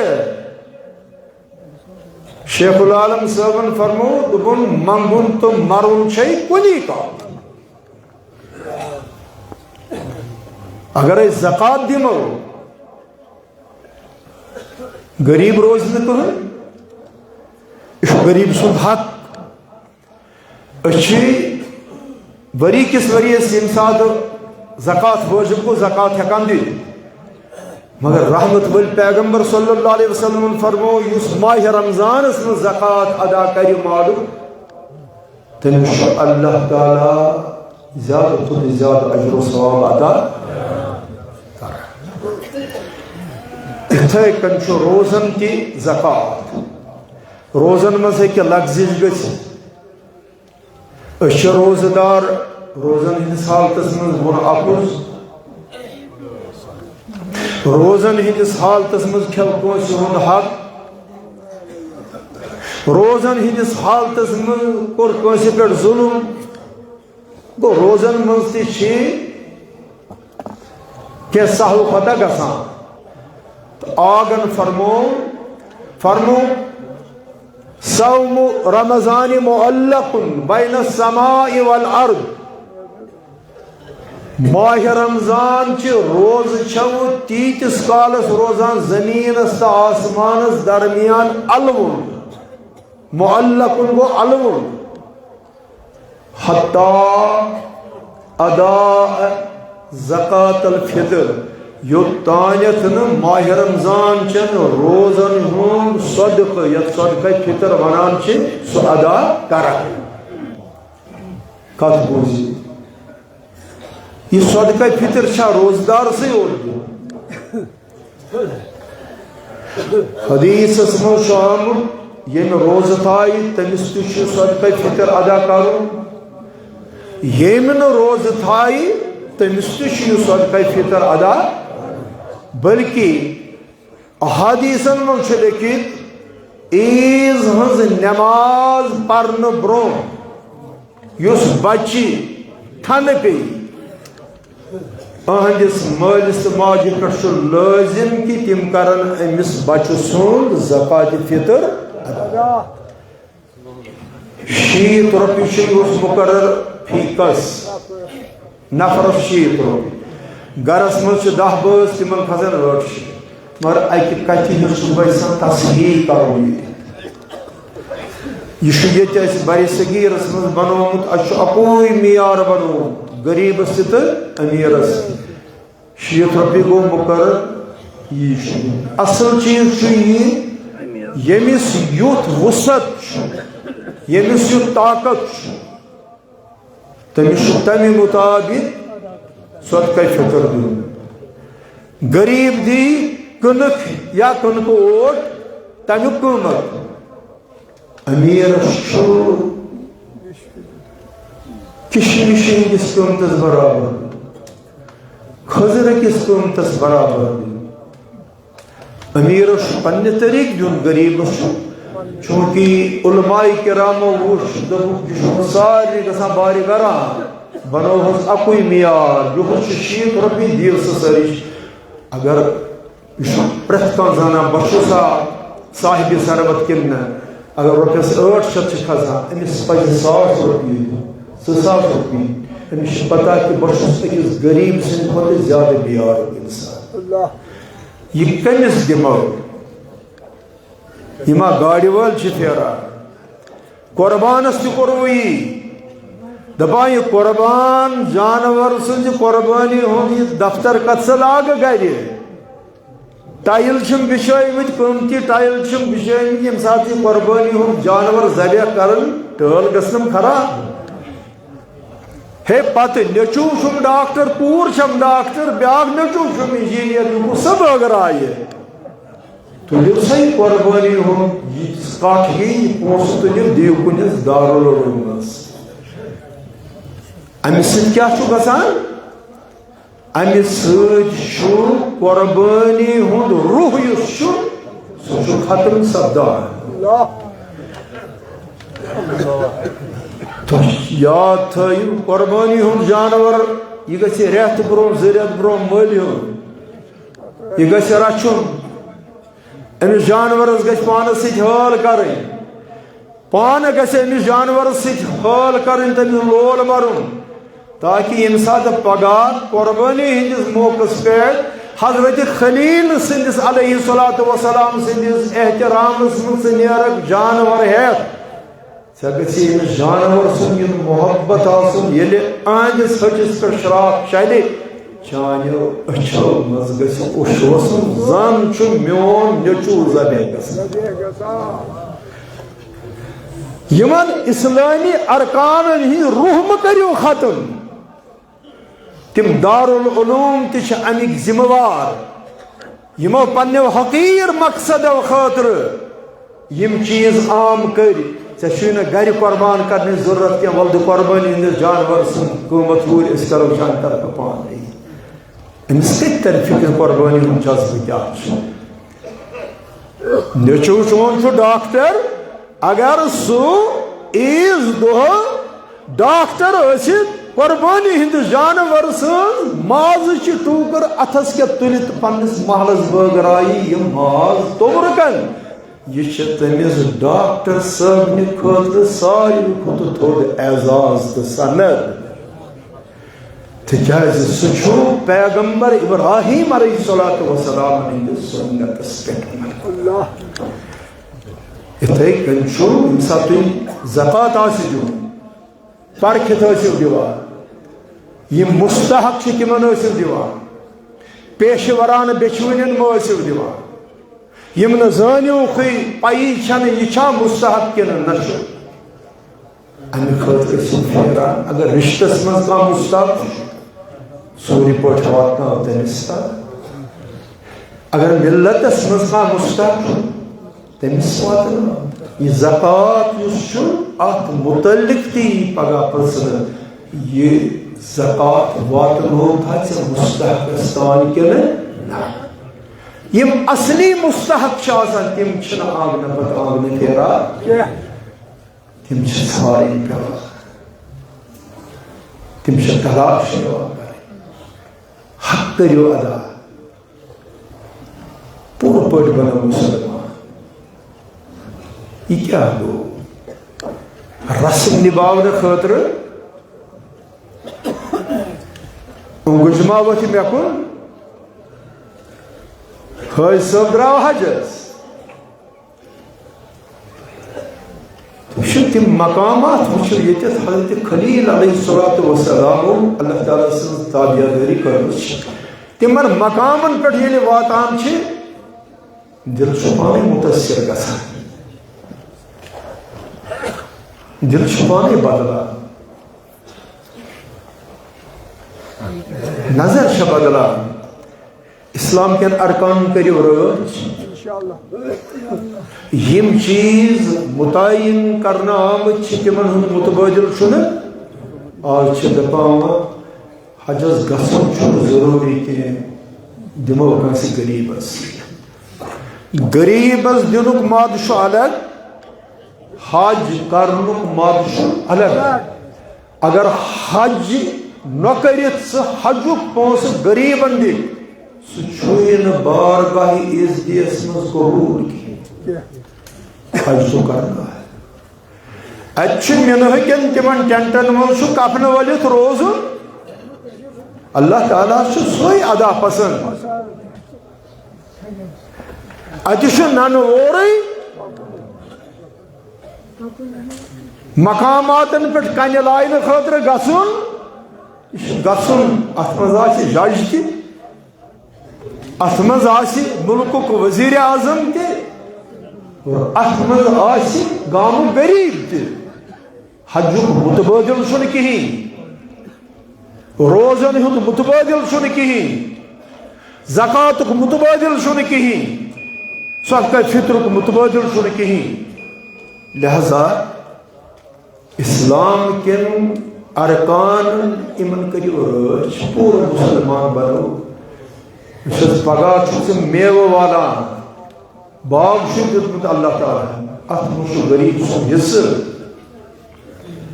شیخ العالم صٲبن فرموو، دوٚپُن، منٛگُن تہٕ مرُن چھے کُنی کتھ۔ اگر أسۍ زکات دِمو، غریب روزِ نہٕ کٕہٕنۍ۔ یہِ چھُ غریب سُنٛد حق۔ أسۍ چھِ ؤری کِس ؤریَس ییٚمہِ ساتہٕ زکات وٲجِب گوٚو، زکات ہٮ۪کان دِتھ۔ مگر رحمت وٲلۍ پیغمبر صلی اللہ علیہ وسلمن فرموو، یُس ماہِ رمضانس منٛز زکات ادا کرِ مالُک، تٔمِس چھُ اللہ تعالیٰ زیادٕ کھۄتہٕ زیادٕ اجر و ثواب عطا کران۔ یِتھے کٔنۍ چھُ روزن تہِ زکات۔ روزن منٛز ہیٚکہِ لغزش گٔژھِتھ۔ أسۍ چھِ روزٕ دار، روزن ہٕنٛدِس حالتس منٛز ووٚن اپُز، روزن ہٕنٛدِس حالتس منٛز کھیوٚو کٲنٛسہِ ہُنٛد حق، روزن ہٕنٛدِس حالتس منٛز کوٚر کٲنٛسہِ پٮ۪ٹھ ظُلُم۔ گوٚو، روزن منٛز تہِ چھِ کینٛہہ سہو خطا گژھان۔ تہٕ آگن فرمو، فرمو، صوم رمضان معلق بین السماء والارض۔ ماہِ رمضان چہِ روزٕ چھَو تیٖتِس کالس روزان زمینس تہٕ آسمانس درمیان الوُن۔ معلق گوٚو الوُن۔ حتی ادا زکات الفطر، یوٚتانٮ۪تھ نہٕ ماہِ رمضان چٮ۪ن روزن ہُنٛد صدقہٕ، یتھ صدقہ فطر ونان چھِ، سُہ ادا کران۔ کتھ بوٗزِو، یہِ صدقہ فطر چھا روزدارسٕے یوت دیُن؟ حدیثس منٛز چھُ آمُت، ییٚمہِ روزٕ تھایہِ، تٔمِس تہِ چھُ صدقہ فطر ادا کرُن۔ ییٚمہِ نہٕ روزٕ تھایہِ، تٔمِس تہِ چھُ یہِ صدقہ فطر ادا، بلکہِ احادیثن منٛز چھُ لیٚکھِتھ، عیٖز ہٕنٛز نٮ۪ماز پرنہٕ برٛونٛہہ یُس بچہِ تھنہٕ پیٚیہِ، أہنٛدِس مٲلِس تہٕ ماجہِ پٮ۪ٹھ چھُ لٲزِم کہِ تِم کرن أمِس بچہٕ سُنٛد زکاتِ فطر ادا۔ شیٖتھ رۄپیہِ چھُ یُس مُقرر فی کس نفرس شیٖتھ رۄپیہِ۔ گرس منٛز چھِ دَہ بٲژ، تِمن کھسن ٲٹھ شیٖتھ۔ مگر اَکہِ کتھِ ہٕنٛز چھُس بہٕ یژھان تصحیح کرُن ییٚتہِ۔ یہِ چھُ ییٚتہِ اَسہِ برِ صغیٖرس منٛز بنومُت، اَسہِ چھُ اَکُے معیار بنومُت، غریٖبس تہِ تہٕ أمیٖرس تہِ۔ شیٖتھ رۄپیہِ گوٚو مُقرر، یی چھُ۔ اَصٕل چیٖز چھُ یہِ، ییٚمِس یُتھ وُسعت چھُ، ییٚمِس یُتھ طاقت چھُ، تٔمِس چھُ تَمہِ مُطابِق صدقہ فطر دیُن۔ غریٖب دی کٕنٕک یا کٕنکہٕ اوٹ، تَمیُک قۭمَتھ۔ أمیٖرَس چھُ کِشمِش ہٕنٛدِس قۭمتَس برابر۔ کھٔزرٕ کِس قۭمتس برابر دیُن۔ امیٖرس چھُ پننہِ طریٖقہٕ دیُن، غریٖبس چھُ۔ چوٗنٛکہِ علماء کرامو وُچھ، دوٚپُکھ، یہِ چھُ سارنٕے گژھان بارِ گران، بنووہس اکُے معیار، یُہُس چھُ شیٖتھ رۄپیہِ، دِیِو سا سٲری۔ اگر یہِ چھُ پرٛٮ۪تھ کانٛہہ زانان، بہٕ چھُس سا صاحبِ ثروت کِنہٕ نہ؟ اگر رۄپیَس ٲٹھ شیٚتھ چھِ کھسان، أمِس پَزِ ساس رۄپیہِ دیُن، زٕ ساس رۄپیہِ۔ أمِس چھِ پَتہ کہِ بہٕ چھُس أکِس غریٖب سٕنٛدِ کھۄتہٕ زیادٕ بے عارُک اِنسان۔ اللہ۔ یہِ کٔمِس دِمو؟ یہِ ما گاڑِ وٲلۍ چھِ پھیران؟ قربانس تہِ کوٚروٕ یی۔ دپان، یہِ قربان جانور سٕنٛزِ قربٲنی ہُنٛد یہِ دفتر کتھ سا لاگہٕ گرِ؟ ٹایل چھِم بِچھٲومٕتۍ، قۭمتی ٹایل چھِم بِچھٲومٕتۍ، ییٚمہِ ساتہٕ یہِ قربٲنی ہُنٛد جانور ذبح کرن، ٹٲل گژھنم خراب۔ ہے، پتہٕ نیٚچوٗ چھُم ڈاکٹر، کوٗر چھَم ڈاکٹر، بیٛاکھ نیٚچوٗ چھُم انجینئر، یہِ کُس سا بٲگراوِ؟ تُلِو سا یہِ قۄربٲنی ہُنٛد یہِ کَٹھ، یہِ پونٛسہٕ تُلِو، دِیِو کُنِس دارالعلوٗمَس۔ اَمہِ سۭتۍ کیٛاہ چھُ گژھان؟ اَمہِ سۭتۍ چھُ قۄربٲنی ہُنٛد روح یُس چھُ، سُہ چھُ ختم سپدان۔ تُہۍ یاد تھٲیِو، قۄربٲنی ہُنٛد جانور، یہِ گژھِ رٮ۪تھ برٛونٛہہ، زٕ رٮ۪تھ برٛونٛہہ مٔلۍ ہیوٚن۔ یہِ گژھِ رچھُن۔ أمِس جانورس گژھِ پانس سۭتۍ ہٲل کرٕنۍ۔ پانہٕ گژھِ أمِس جانورس سۭتۍ ہٲل کرٕنۍ، تٔمِس لول مرُن، تاکہِ ییٚمہِ ساتہٕ پگاہ قۄربٲنی ہٕنٛدِس موقعس پٮ۪ٹھ حضرت خلیل سٕنٛدِس علیہ الصلوۃ والسلام سٕنٛدِس احترامس منٛز ژٕ نیرکھ جانور ہٮ۪تھ، ژےٚ گژھی أمِس جانور سُنٛد یُن محبت آسُن، ییٚلہِ أہنٛدِس ۂٹِس پٮ۪ٹھ شرٛاکھ چلہِ، چانیو أچھو منٛز گژھِ اوٚش وسُن، زن چھُ میون نیٚچوٗ ذبح گژھان۔ یِمن اسلٲمی ارکانن ہٕنٛدۍ روح مہٕ کٔرِو ختم۔ تِم دارالعلوم تہِ چھِ اَمِکۍ ذمہٕ وار، یِمو پننیو حقیٖر مقصدو خٲطرٕ یِم چیٖز عام کٔرۍ۔ ژےٚ چھُے نہٕ گرِ قۄربان کرنٕچ ضروٗرت کینٛہہ، وَلہٕ دِ قۄربٲنی ہٕنٛدِس جانور سُنٛد قۭمتھ ہُرۍ، أسۍ کرو چانہِ طرفہٕ پانے۔ أمِس کتہِ ترِ فکر قۄربٲنی ہُنٛد جذبہٕ کیٛاہ چھُ؟ نیٚچوٗ چون چھُ ڈاکٹر، اگر سُہ عیٖذ دۄہ ڈاکٹر ٲسِتھ قۄربٲنی ہٕنٛدِس جانور سٕنٛز مازٕچہِ ٹوٗکٕر اَتھس کٮ۪تھ تُلِتھ پننِس محلس بٲگرایہِ یہِ ماز توٚبرٕ کن، یہِ چھِ تٔمِس ڈاکٹر صٲبنہِ خٲطرٕ ساروی کھۄتہٕ تھوٚد اعزاز تہٕ سند۔ تِکیٛازِ سُہ چھُ پیغمبر ابراہیم علیہ الصلوۃ والسلام ہٕنٛدِس سُنتس پٮ۪ٹھ عمل کران۔ یِتھَے کٔنۍ چھُ ییٚمہِ ساتہٕ تُہۍ زکوٰۃ آسہِ دیُن، پرکھِتھ ٲسِو دِوان، یِم مستحق چھِ تِمن ٲسِو دِوان، پیشہٕ ورانہٕ بیٚچھوٕنٮ۪ن مہٕ ٲسِو دِوان، یِم نہٕ زٲنِوکھٕے پَیی چھَنہٕ یہِ چھا مستحق کِنہٕ نہ چھُ۔ اَمہِ خٲطرٕ ٲسِو پھیران، اگر رِشتَس منٛز کانٛہہ مستحق چھُ، سُہ رِپورٹ واتناو تٔمِس تام۔ اگر مِلتَس منٛز کانٛہہ مستحق چھُ، تٔمِس واتناو۔ یہِ زکوٰۃ یُس چھُ، اَتھ مُتعلِق تہِ یی پگاہ پرٛژھنہٕ، یہِ زکوٰۃ واتنووتھا ژےٚ مستحقَس تام کِنہٕ نہ؟ یِم اصلی مستحق چھِ آسان، تِم چھِنہٕ آنٛگنہٕ پتہٕ آنٛگنہٕ پھیران۔ تِم چھِ ژھارٕنۍ پٮ۪وان، تِم چھِ تلاش پٮ۪وان کرٕنۍ۔ حق کٔرِو ادا، پوٗرٕ پٲٹھۍ بنو مُسلمان۔ یہِ کیٛاہ گوٚو؟ رسم نِباونہٕ خٲطرٕ اوٚنٛگُج ما وۄتھِ مےٚ کُن؟ حٲج صٲب درٛاو حجس۔ وٕچھِو تِم مقامات، وٕچھِو ییٚتٮ۪تھ حضرت خلیل علیہ الصلوۃ والسلام اللہ تعالیٰ سٕنٛز تابعدٲری کٔرمٕژ چھِ۔ تِمن مقامن پٮ۪ٹھ ییٚلہِ واتان چھِ، دِل چھُ پانے مُتٲثر گژھان، دِل چھُ پانے بدلان، نظر چھےٚ بدلان۔ اسلام کٮ۪ن ارکانن کٔرِو رٲچھ۔ یِم چیٖز متعین کرنہٕ آمٕتۍ چھِ، تِمن ہُنٛد متبادل چھُنہٕ۔ آز چھِ دپان، حجس گژھُن چھُنہٕ ضروٗری کینٛہہ، دِمو کٲنٛسہِ غریٖبس۔ غریٖبس دِنُک مد چھُ الگ، حج کرنُک مد چھُ الگ۔ اگر حج نہ کٔرِتھ ژٕ حجُک پونٛسہٕ غریٖبن دِکھ، سُہ چھُے نہٕ بارگاہِ عزتیس منٛز قبوٗل کینٛہہ۔ حج چھُ کرناوُن۔ اتہِ چھُ مِنہٕ کٮ۪ن تِمن ٹینٹن منٛز چھُ کفنہٕ ؤلِتھ روزُن۔ اللہ تعالیٰ چھُ سُے ادا پسند۔ اتہِ چھُ ننہٕ وورُے مقاماتن پٮ۪ٹھ کنہِ لاینہٕ خٲطرٕ گژھُن۔ یہِ چھُ گژھُن، اتھ منٛز آسہِ جج تہِ، اتھ منٛز آسہِ مُلکُک وزیر اعظم تہِ، اور اتھ منٛز آسہِ گامُک غریب تہِ۔ حجُک متبادل چھُنہٕ کِہیٖنۍ، روزن ہُنٛد متبادل چھُنہٕ کِہیٖنۍ، زکاتُک متبادل چھُنہٕ کِہیٖنۍ، صدقہ فطرُک متبادل چھُنہٕ کِہیٖنۍ۔ لہذا اسلام کٮ۪ن ارکانن، یِمن کٔرِو رٲچھ، پوٗرٕ مُسلمان بنو۔ یُس حظ پگاہ چھُ ژٕ میوٕ والان، باغ چھُ دیُتمُت اللہ تعالیٰ ہن، اتھ منٛز چھُ غریٖب سُنٛد حصہٕ،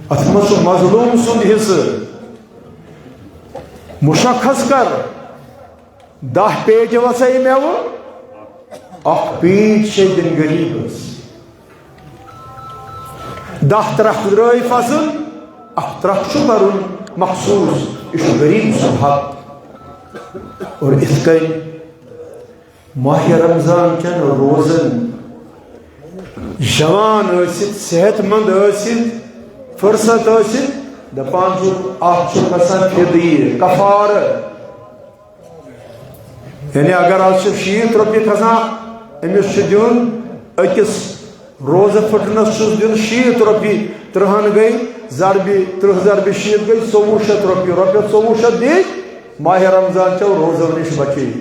اتھ منٛز چھُ مظلوم سُنٛد حصہٕ۔ مشخص کر، دَہ پیٹہِ وسے مےٚ وۄنۍ، اکھ پیٖٹ چھے دِنۍ غریٖبس۔ دَہ ترٛکھ درٛٲے فصل، اکھ ترٛکھ چھُ بَرُن مخصوٗص، یہِ چھُ غریٖب سُنٛد حق۔ اور یِتھ کٔنۍ ماہِ رمضان چٮ۪ن روزن، جوان ٲسِتھ، صحت مند ٲسِتھ، فرصت ٲسِتھ، دَپان چھُ، اَتھ چھُ گژھان فدیہ، کفارٕ۔ یعنی اگر از چھِ شیٖتھ رۄپیہِ کھسان، أمِس چھُ دیُن أکِس روزٕ پھٕٹنَس چھُس دیُن شیٖتھ رۄپیہِ، ترٕٛہَن گٔے ضربہِ، ترٕٛہ ضربہِ شیٖتھ گٔے ژوٚوُہ شیٚتھ رۄپیہِ، رۄپیَس ژوٚوُہ شیٚتھ دِتۍ، ماہِ رمضان چٮ۪و روزو نِش بچے۔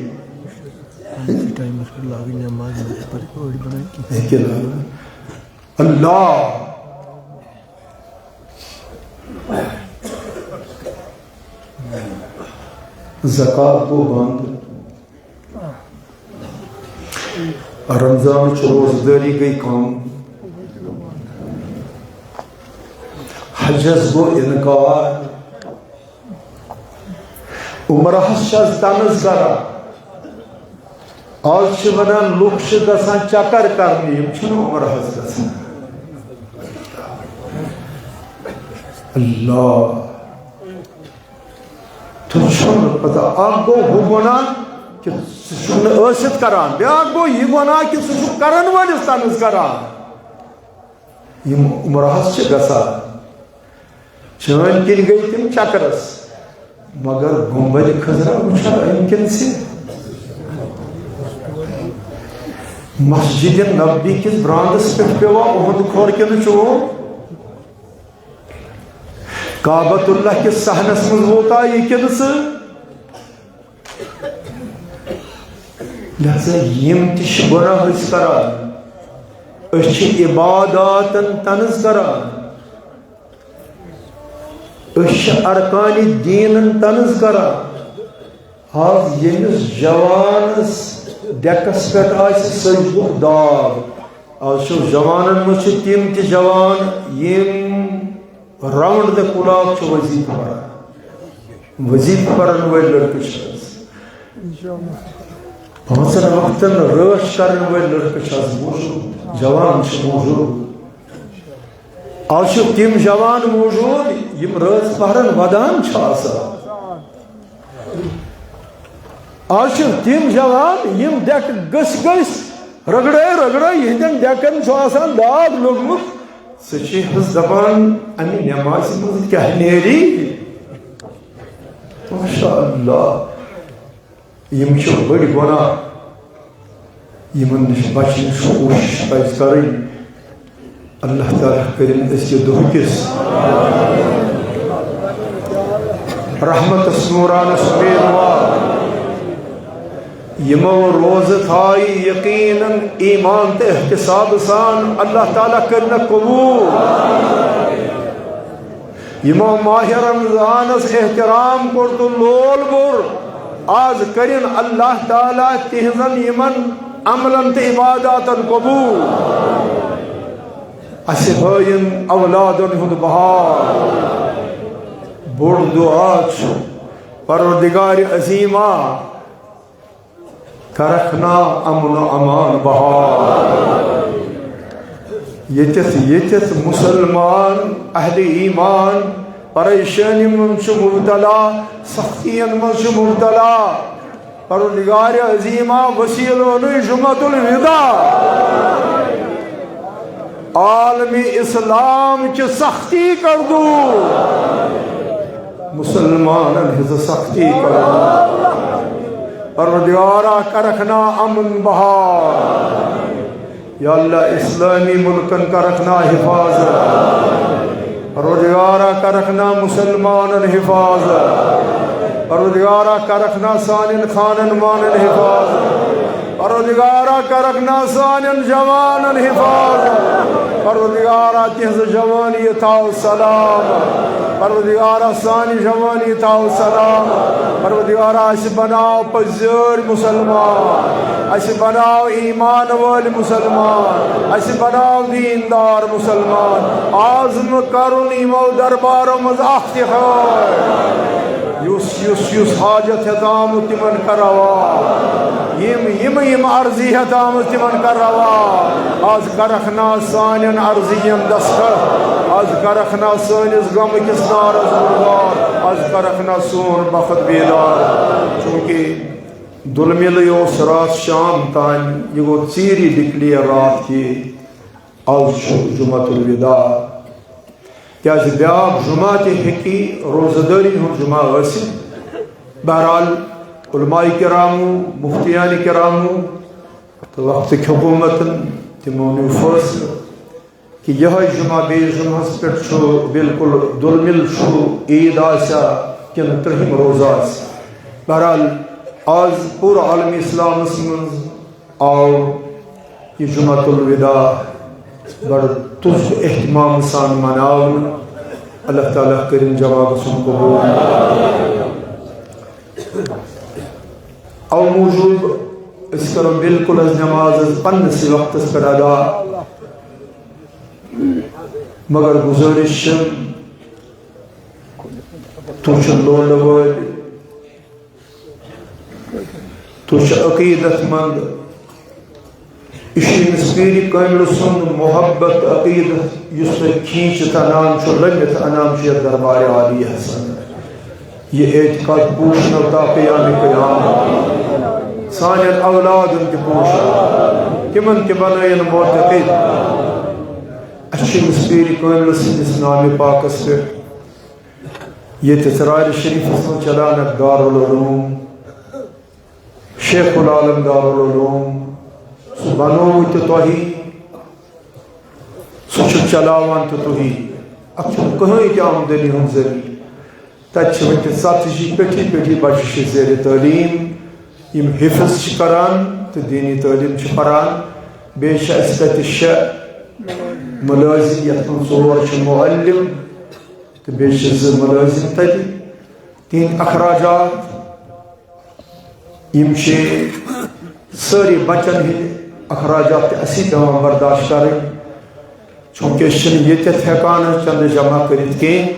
ٹایمَس پٮ۪ٹھ لاگٕنۍ نٮ۪ماز، نہ چھِ پَتہٕ أڑۍ بَنان کِہیٖنۍ۔ اللہ۔ زکات گوٚو بنٛد، رمضانٕچ روزٕ دٲری گٔے کم، حجس گوٚو انکار، عمرہس چھِ از طنز کران۔ آز چھِ ونان لُکھ چھِ گژھان چکر کرنہِ، یِم چھِنہٕ عمرہس گژھان۔ اللہ۔ تہٕ چھُنہٕ پتہ، اکھ گوٚو ہُہ گۄناہ کہِ سُہ چھُنہٕ ٲسِتھ کران، بیٛاکھ گوٚو یہِ گۄناہ کہِ سُہ چھُ کرن وٲلِس طنز کران۔ یِم عمرہس چھِ گژھان، چٲنۍ کِنۍ گٔے تِم چکرس، مگر گُنبدِ خضرا وٕچھان أمۍ کِنۍ سۭتۍ۔ مسجد نبوی کِس برانڈس پٮ۪ٹھ پیوٚوا اُہُنٛد کھۄر کِنہٕ چوب؟ کعبۃ اللہ کِس صحنس منٛز ووتا یہِ کِنہٕ ژٕ؟ لہذا یِم تہِ چھِ گۄناہ أسۍ کران، أسۍ چھِ عباداتن طنز کران، أسۍ چھِ ارکانِ دیٖنن طنز کران۔ آز ییٚمِس جوانس ڈیکس پٮ۪ٹھ آسہِ سجدُک داغ، آز چھُ جوانن منٛز چھِ تِم تہِ جوان یِم round the clock چھِ وظیفہٕ پران۔ وظیفہٕ پرن وٲلۍ لڑکہٕ چھِ آز۔ پانٛژن وقتن رٲچھ کرن وٲلۍ لڑکہٕ چھِ آز موجود، جوان چھِ موجود۔ آز چھِ تِم جوان موجود یِم رٲژ پہرن ودان چھِ آسان۔ آز چھِ تِم جوان یِم ڈیکہٕ گٔسۍ گٔسۍ رگڑے رگڑے یِہنٛدٮ۪ن ڈیکن چھُ آسان داغ لوٚگمُت۔ ژٕ چھِ حظ دپان، امہِ نمازِ منٛز کیٛاہ نیری؟ ماشاء اللہ، یِم چھِ بٔڑۍ گۄناہ، یِمن نِش بچنٕچ کوٗشِش پزِ کرٕنۍ۔ اللہ تعالیٰ کٔرِن أزکہِ دۄہ کِس رحمتس نورانس امیدوار۔ یِمو روزٕ تھایہِ یقیناً ایمان تہٕ احتساب سان، اللہ تعالیٰ کٔرنَکھ قبول۔ یِمو ماہِ رمضانس احترام کوٚر تہٕ لول بوٚر، آز کٔرِن اللہ تعالیٰ تِہنٛزن یِمن عملن تہٕ عباداتن قبول۔ اسہِ ہٲیِن اولادن ہُنٛد بہار۔ بوٚڑ دُعا چھُ، پروردگار عظیما، کرکھ نا امن و امان بہار۔ ییٚتٮ۪تھ، ییٚتٮ۪تھ مسلمان اہل ایمان پریشٲنی منٛز چھُ مبتلا، سختین منٛز چھُ مبتلا، پروردگار عظیما، وسیلہٕ بنٲوِن جمعۃ الوداع۔ عالم اسلام چہِ سختی کر دور، مسلمانن ہٕنٛز سختی کر دور۔ پروردگارا، کرکھ نا امن بہار۔ یا اللہ، اسلامی ملکن کرکھ نا حفاظت۔ پروردگارا، کرکھ نا مسلمانن حفاظت۔ پروردگارا، کرکھ نا سانٮ۪ن خانن مانن حفاظت۔ پروردگارا، کرکھ نا سانٮ۪ن جوانن حفاظت۔ پروردگارا، تِہنٛز جوانی تھاو سلامت۔ پروردگارا، سانہِ جوانی تھاو سلامت۔ پروردگارا، اسہِ بناو پٔزۍ پٔزۍ پٲٹھۍ مسلمان، اسہِ بناو ایمان وٲلۍ مسلمان، اسہِ بناو دیندار مسلمان۔ آز مہٕ کرُن یِمو دربارو منٛز اکھ تہِ حٲج۔ یُس، یُس، یُس حاجت ہیٚتھ آمُت تِمن کر روا۔ یِم، یِم، یِم عرضی ہیٚتھ آمٕژ تِمن کر روا۔ آز کرکھ نا سانٮ۪ن عرضین دستخط۔ آز کرکھ نا سٲنِس غمہٕ کِس نارس بُردار۔ آز کرکھ نا سون بخت بیدار۔ چونکہ دُلمِلٕے اوس راتھ شام تام، یہِ گوٚو ژیٖری ڈکلیئر راتھ کہِ آز چھُ جمعۃ الوداع۔ کیازِ بیٛاکھ جمعہ تہِ ہیٚکہِ روزٕ دٲری ہُنٛد جمعہ ٲسِتھ۔ بہرحال، علماء کرامو، مفتیان کرامو تہٕ وقتٕکۍ حکومتن، تِمو نیوٗ فٲصلہٕ کہِ یِہوٚے جمعہ بیٚیِس جمعہس پٮ۪ٹھ چھُ، بالکل دُلمِل چھُ، عیٖد آسیا کِنہٕ ترٛہِم روزٕ آسہِ۔ بہرحال، آز پوٗرٕ عالم اسلامس منٛز آو یہِ جمعۃ الوداع بڑٕ تُز تہٕ اہتمام سان مناونہٕ۔ اللہ تعالیٰ کٔرِن جماعتس سُنٛد قبول۔ او موٗجوٗب أسۍ کرو بالکل حظ نماز حظ پننِسٕے وقتس پٮ۪ٹھ ادا، مگر گُزٲرِش چھِ، تُہۍ چھِو لولہٕ وٲلۍ، تُہۍ چھِو عقیدت مند۔ یہِ چھُ أمِس پیٖرِ کٲمِل سُنٛد محبت عقیدت، یُس تُہۍ کھینچِتھ انان چھِو، لٔمِتھ انان چھِو یَتھ دربارِ عالیَس اندر۔ یہِ اعتقاد پوٗشنو تا قیامِ قیامت۔ سانٮ۪ن اولادن تہِ پوٗشنو، تِمن تہِ بنٲیِن معتقد۔ اَسہِ چھُ أمِس پیٖرِ کٲمِل سٕنٛدِس نامِ پاکس پٮ۪ٹھ ییٚتہِ ژرارِ شریٖفس منٛز چلان اکھ دارالعلوم، شیخ العالم دارالعلوم، سُہ بنووُ تہِ تۄہی، سُہ چھُ چلاوان تہِ تُہی۔ اتھ چھُنہٕ کٕہٕنۍ تہِ آمدنی ہُنٛد ذٔریعہٕ۔ تتہِ چھِ وٕنکیٚس ژتجی پیٚٹھی پیٚٹھی بچہِ چھِ زیر تعلیٖم، یِم حفظ چھِ کران تہٕ دینی تعلیٖم چھِ پران۔ بیٚیہِ چھِ اَسہِ تتہِ شےٚ مُلٲزِم، یتھ منٛز ژور چھِ معلم تہٕ بیٚیہِ چھِ زٕ مُلٲزِم تتہِ۔ تِہنٛدۍ اخراجات، یِم چھِ سٲری بچن ہٕنٛدۍ اخراجات تہِ اَسی پٮ۪وان برداشت کرٕنۍ، چونکہ أسۍ چھِنہٕ ییٚتٮ۪تھ ہٮ۪کان حظ چندٕ جمع کٔرِتھ کینٛہہ۔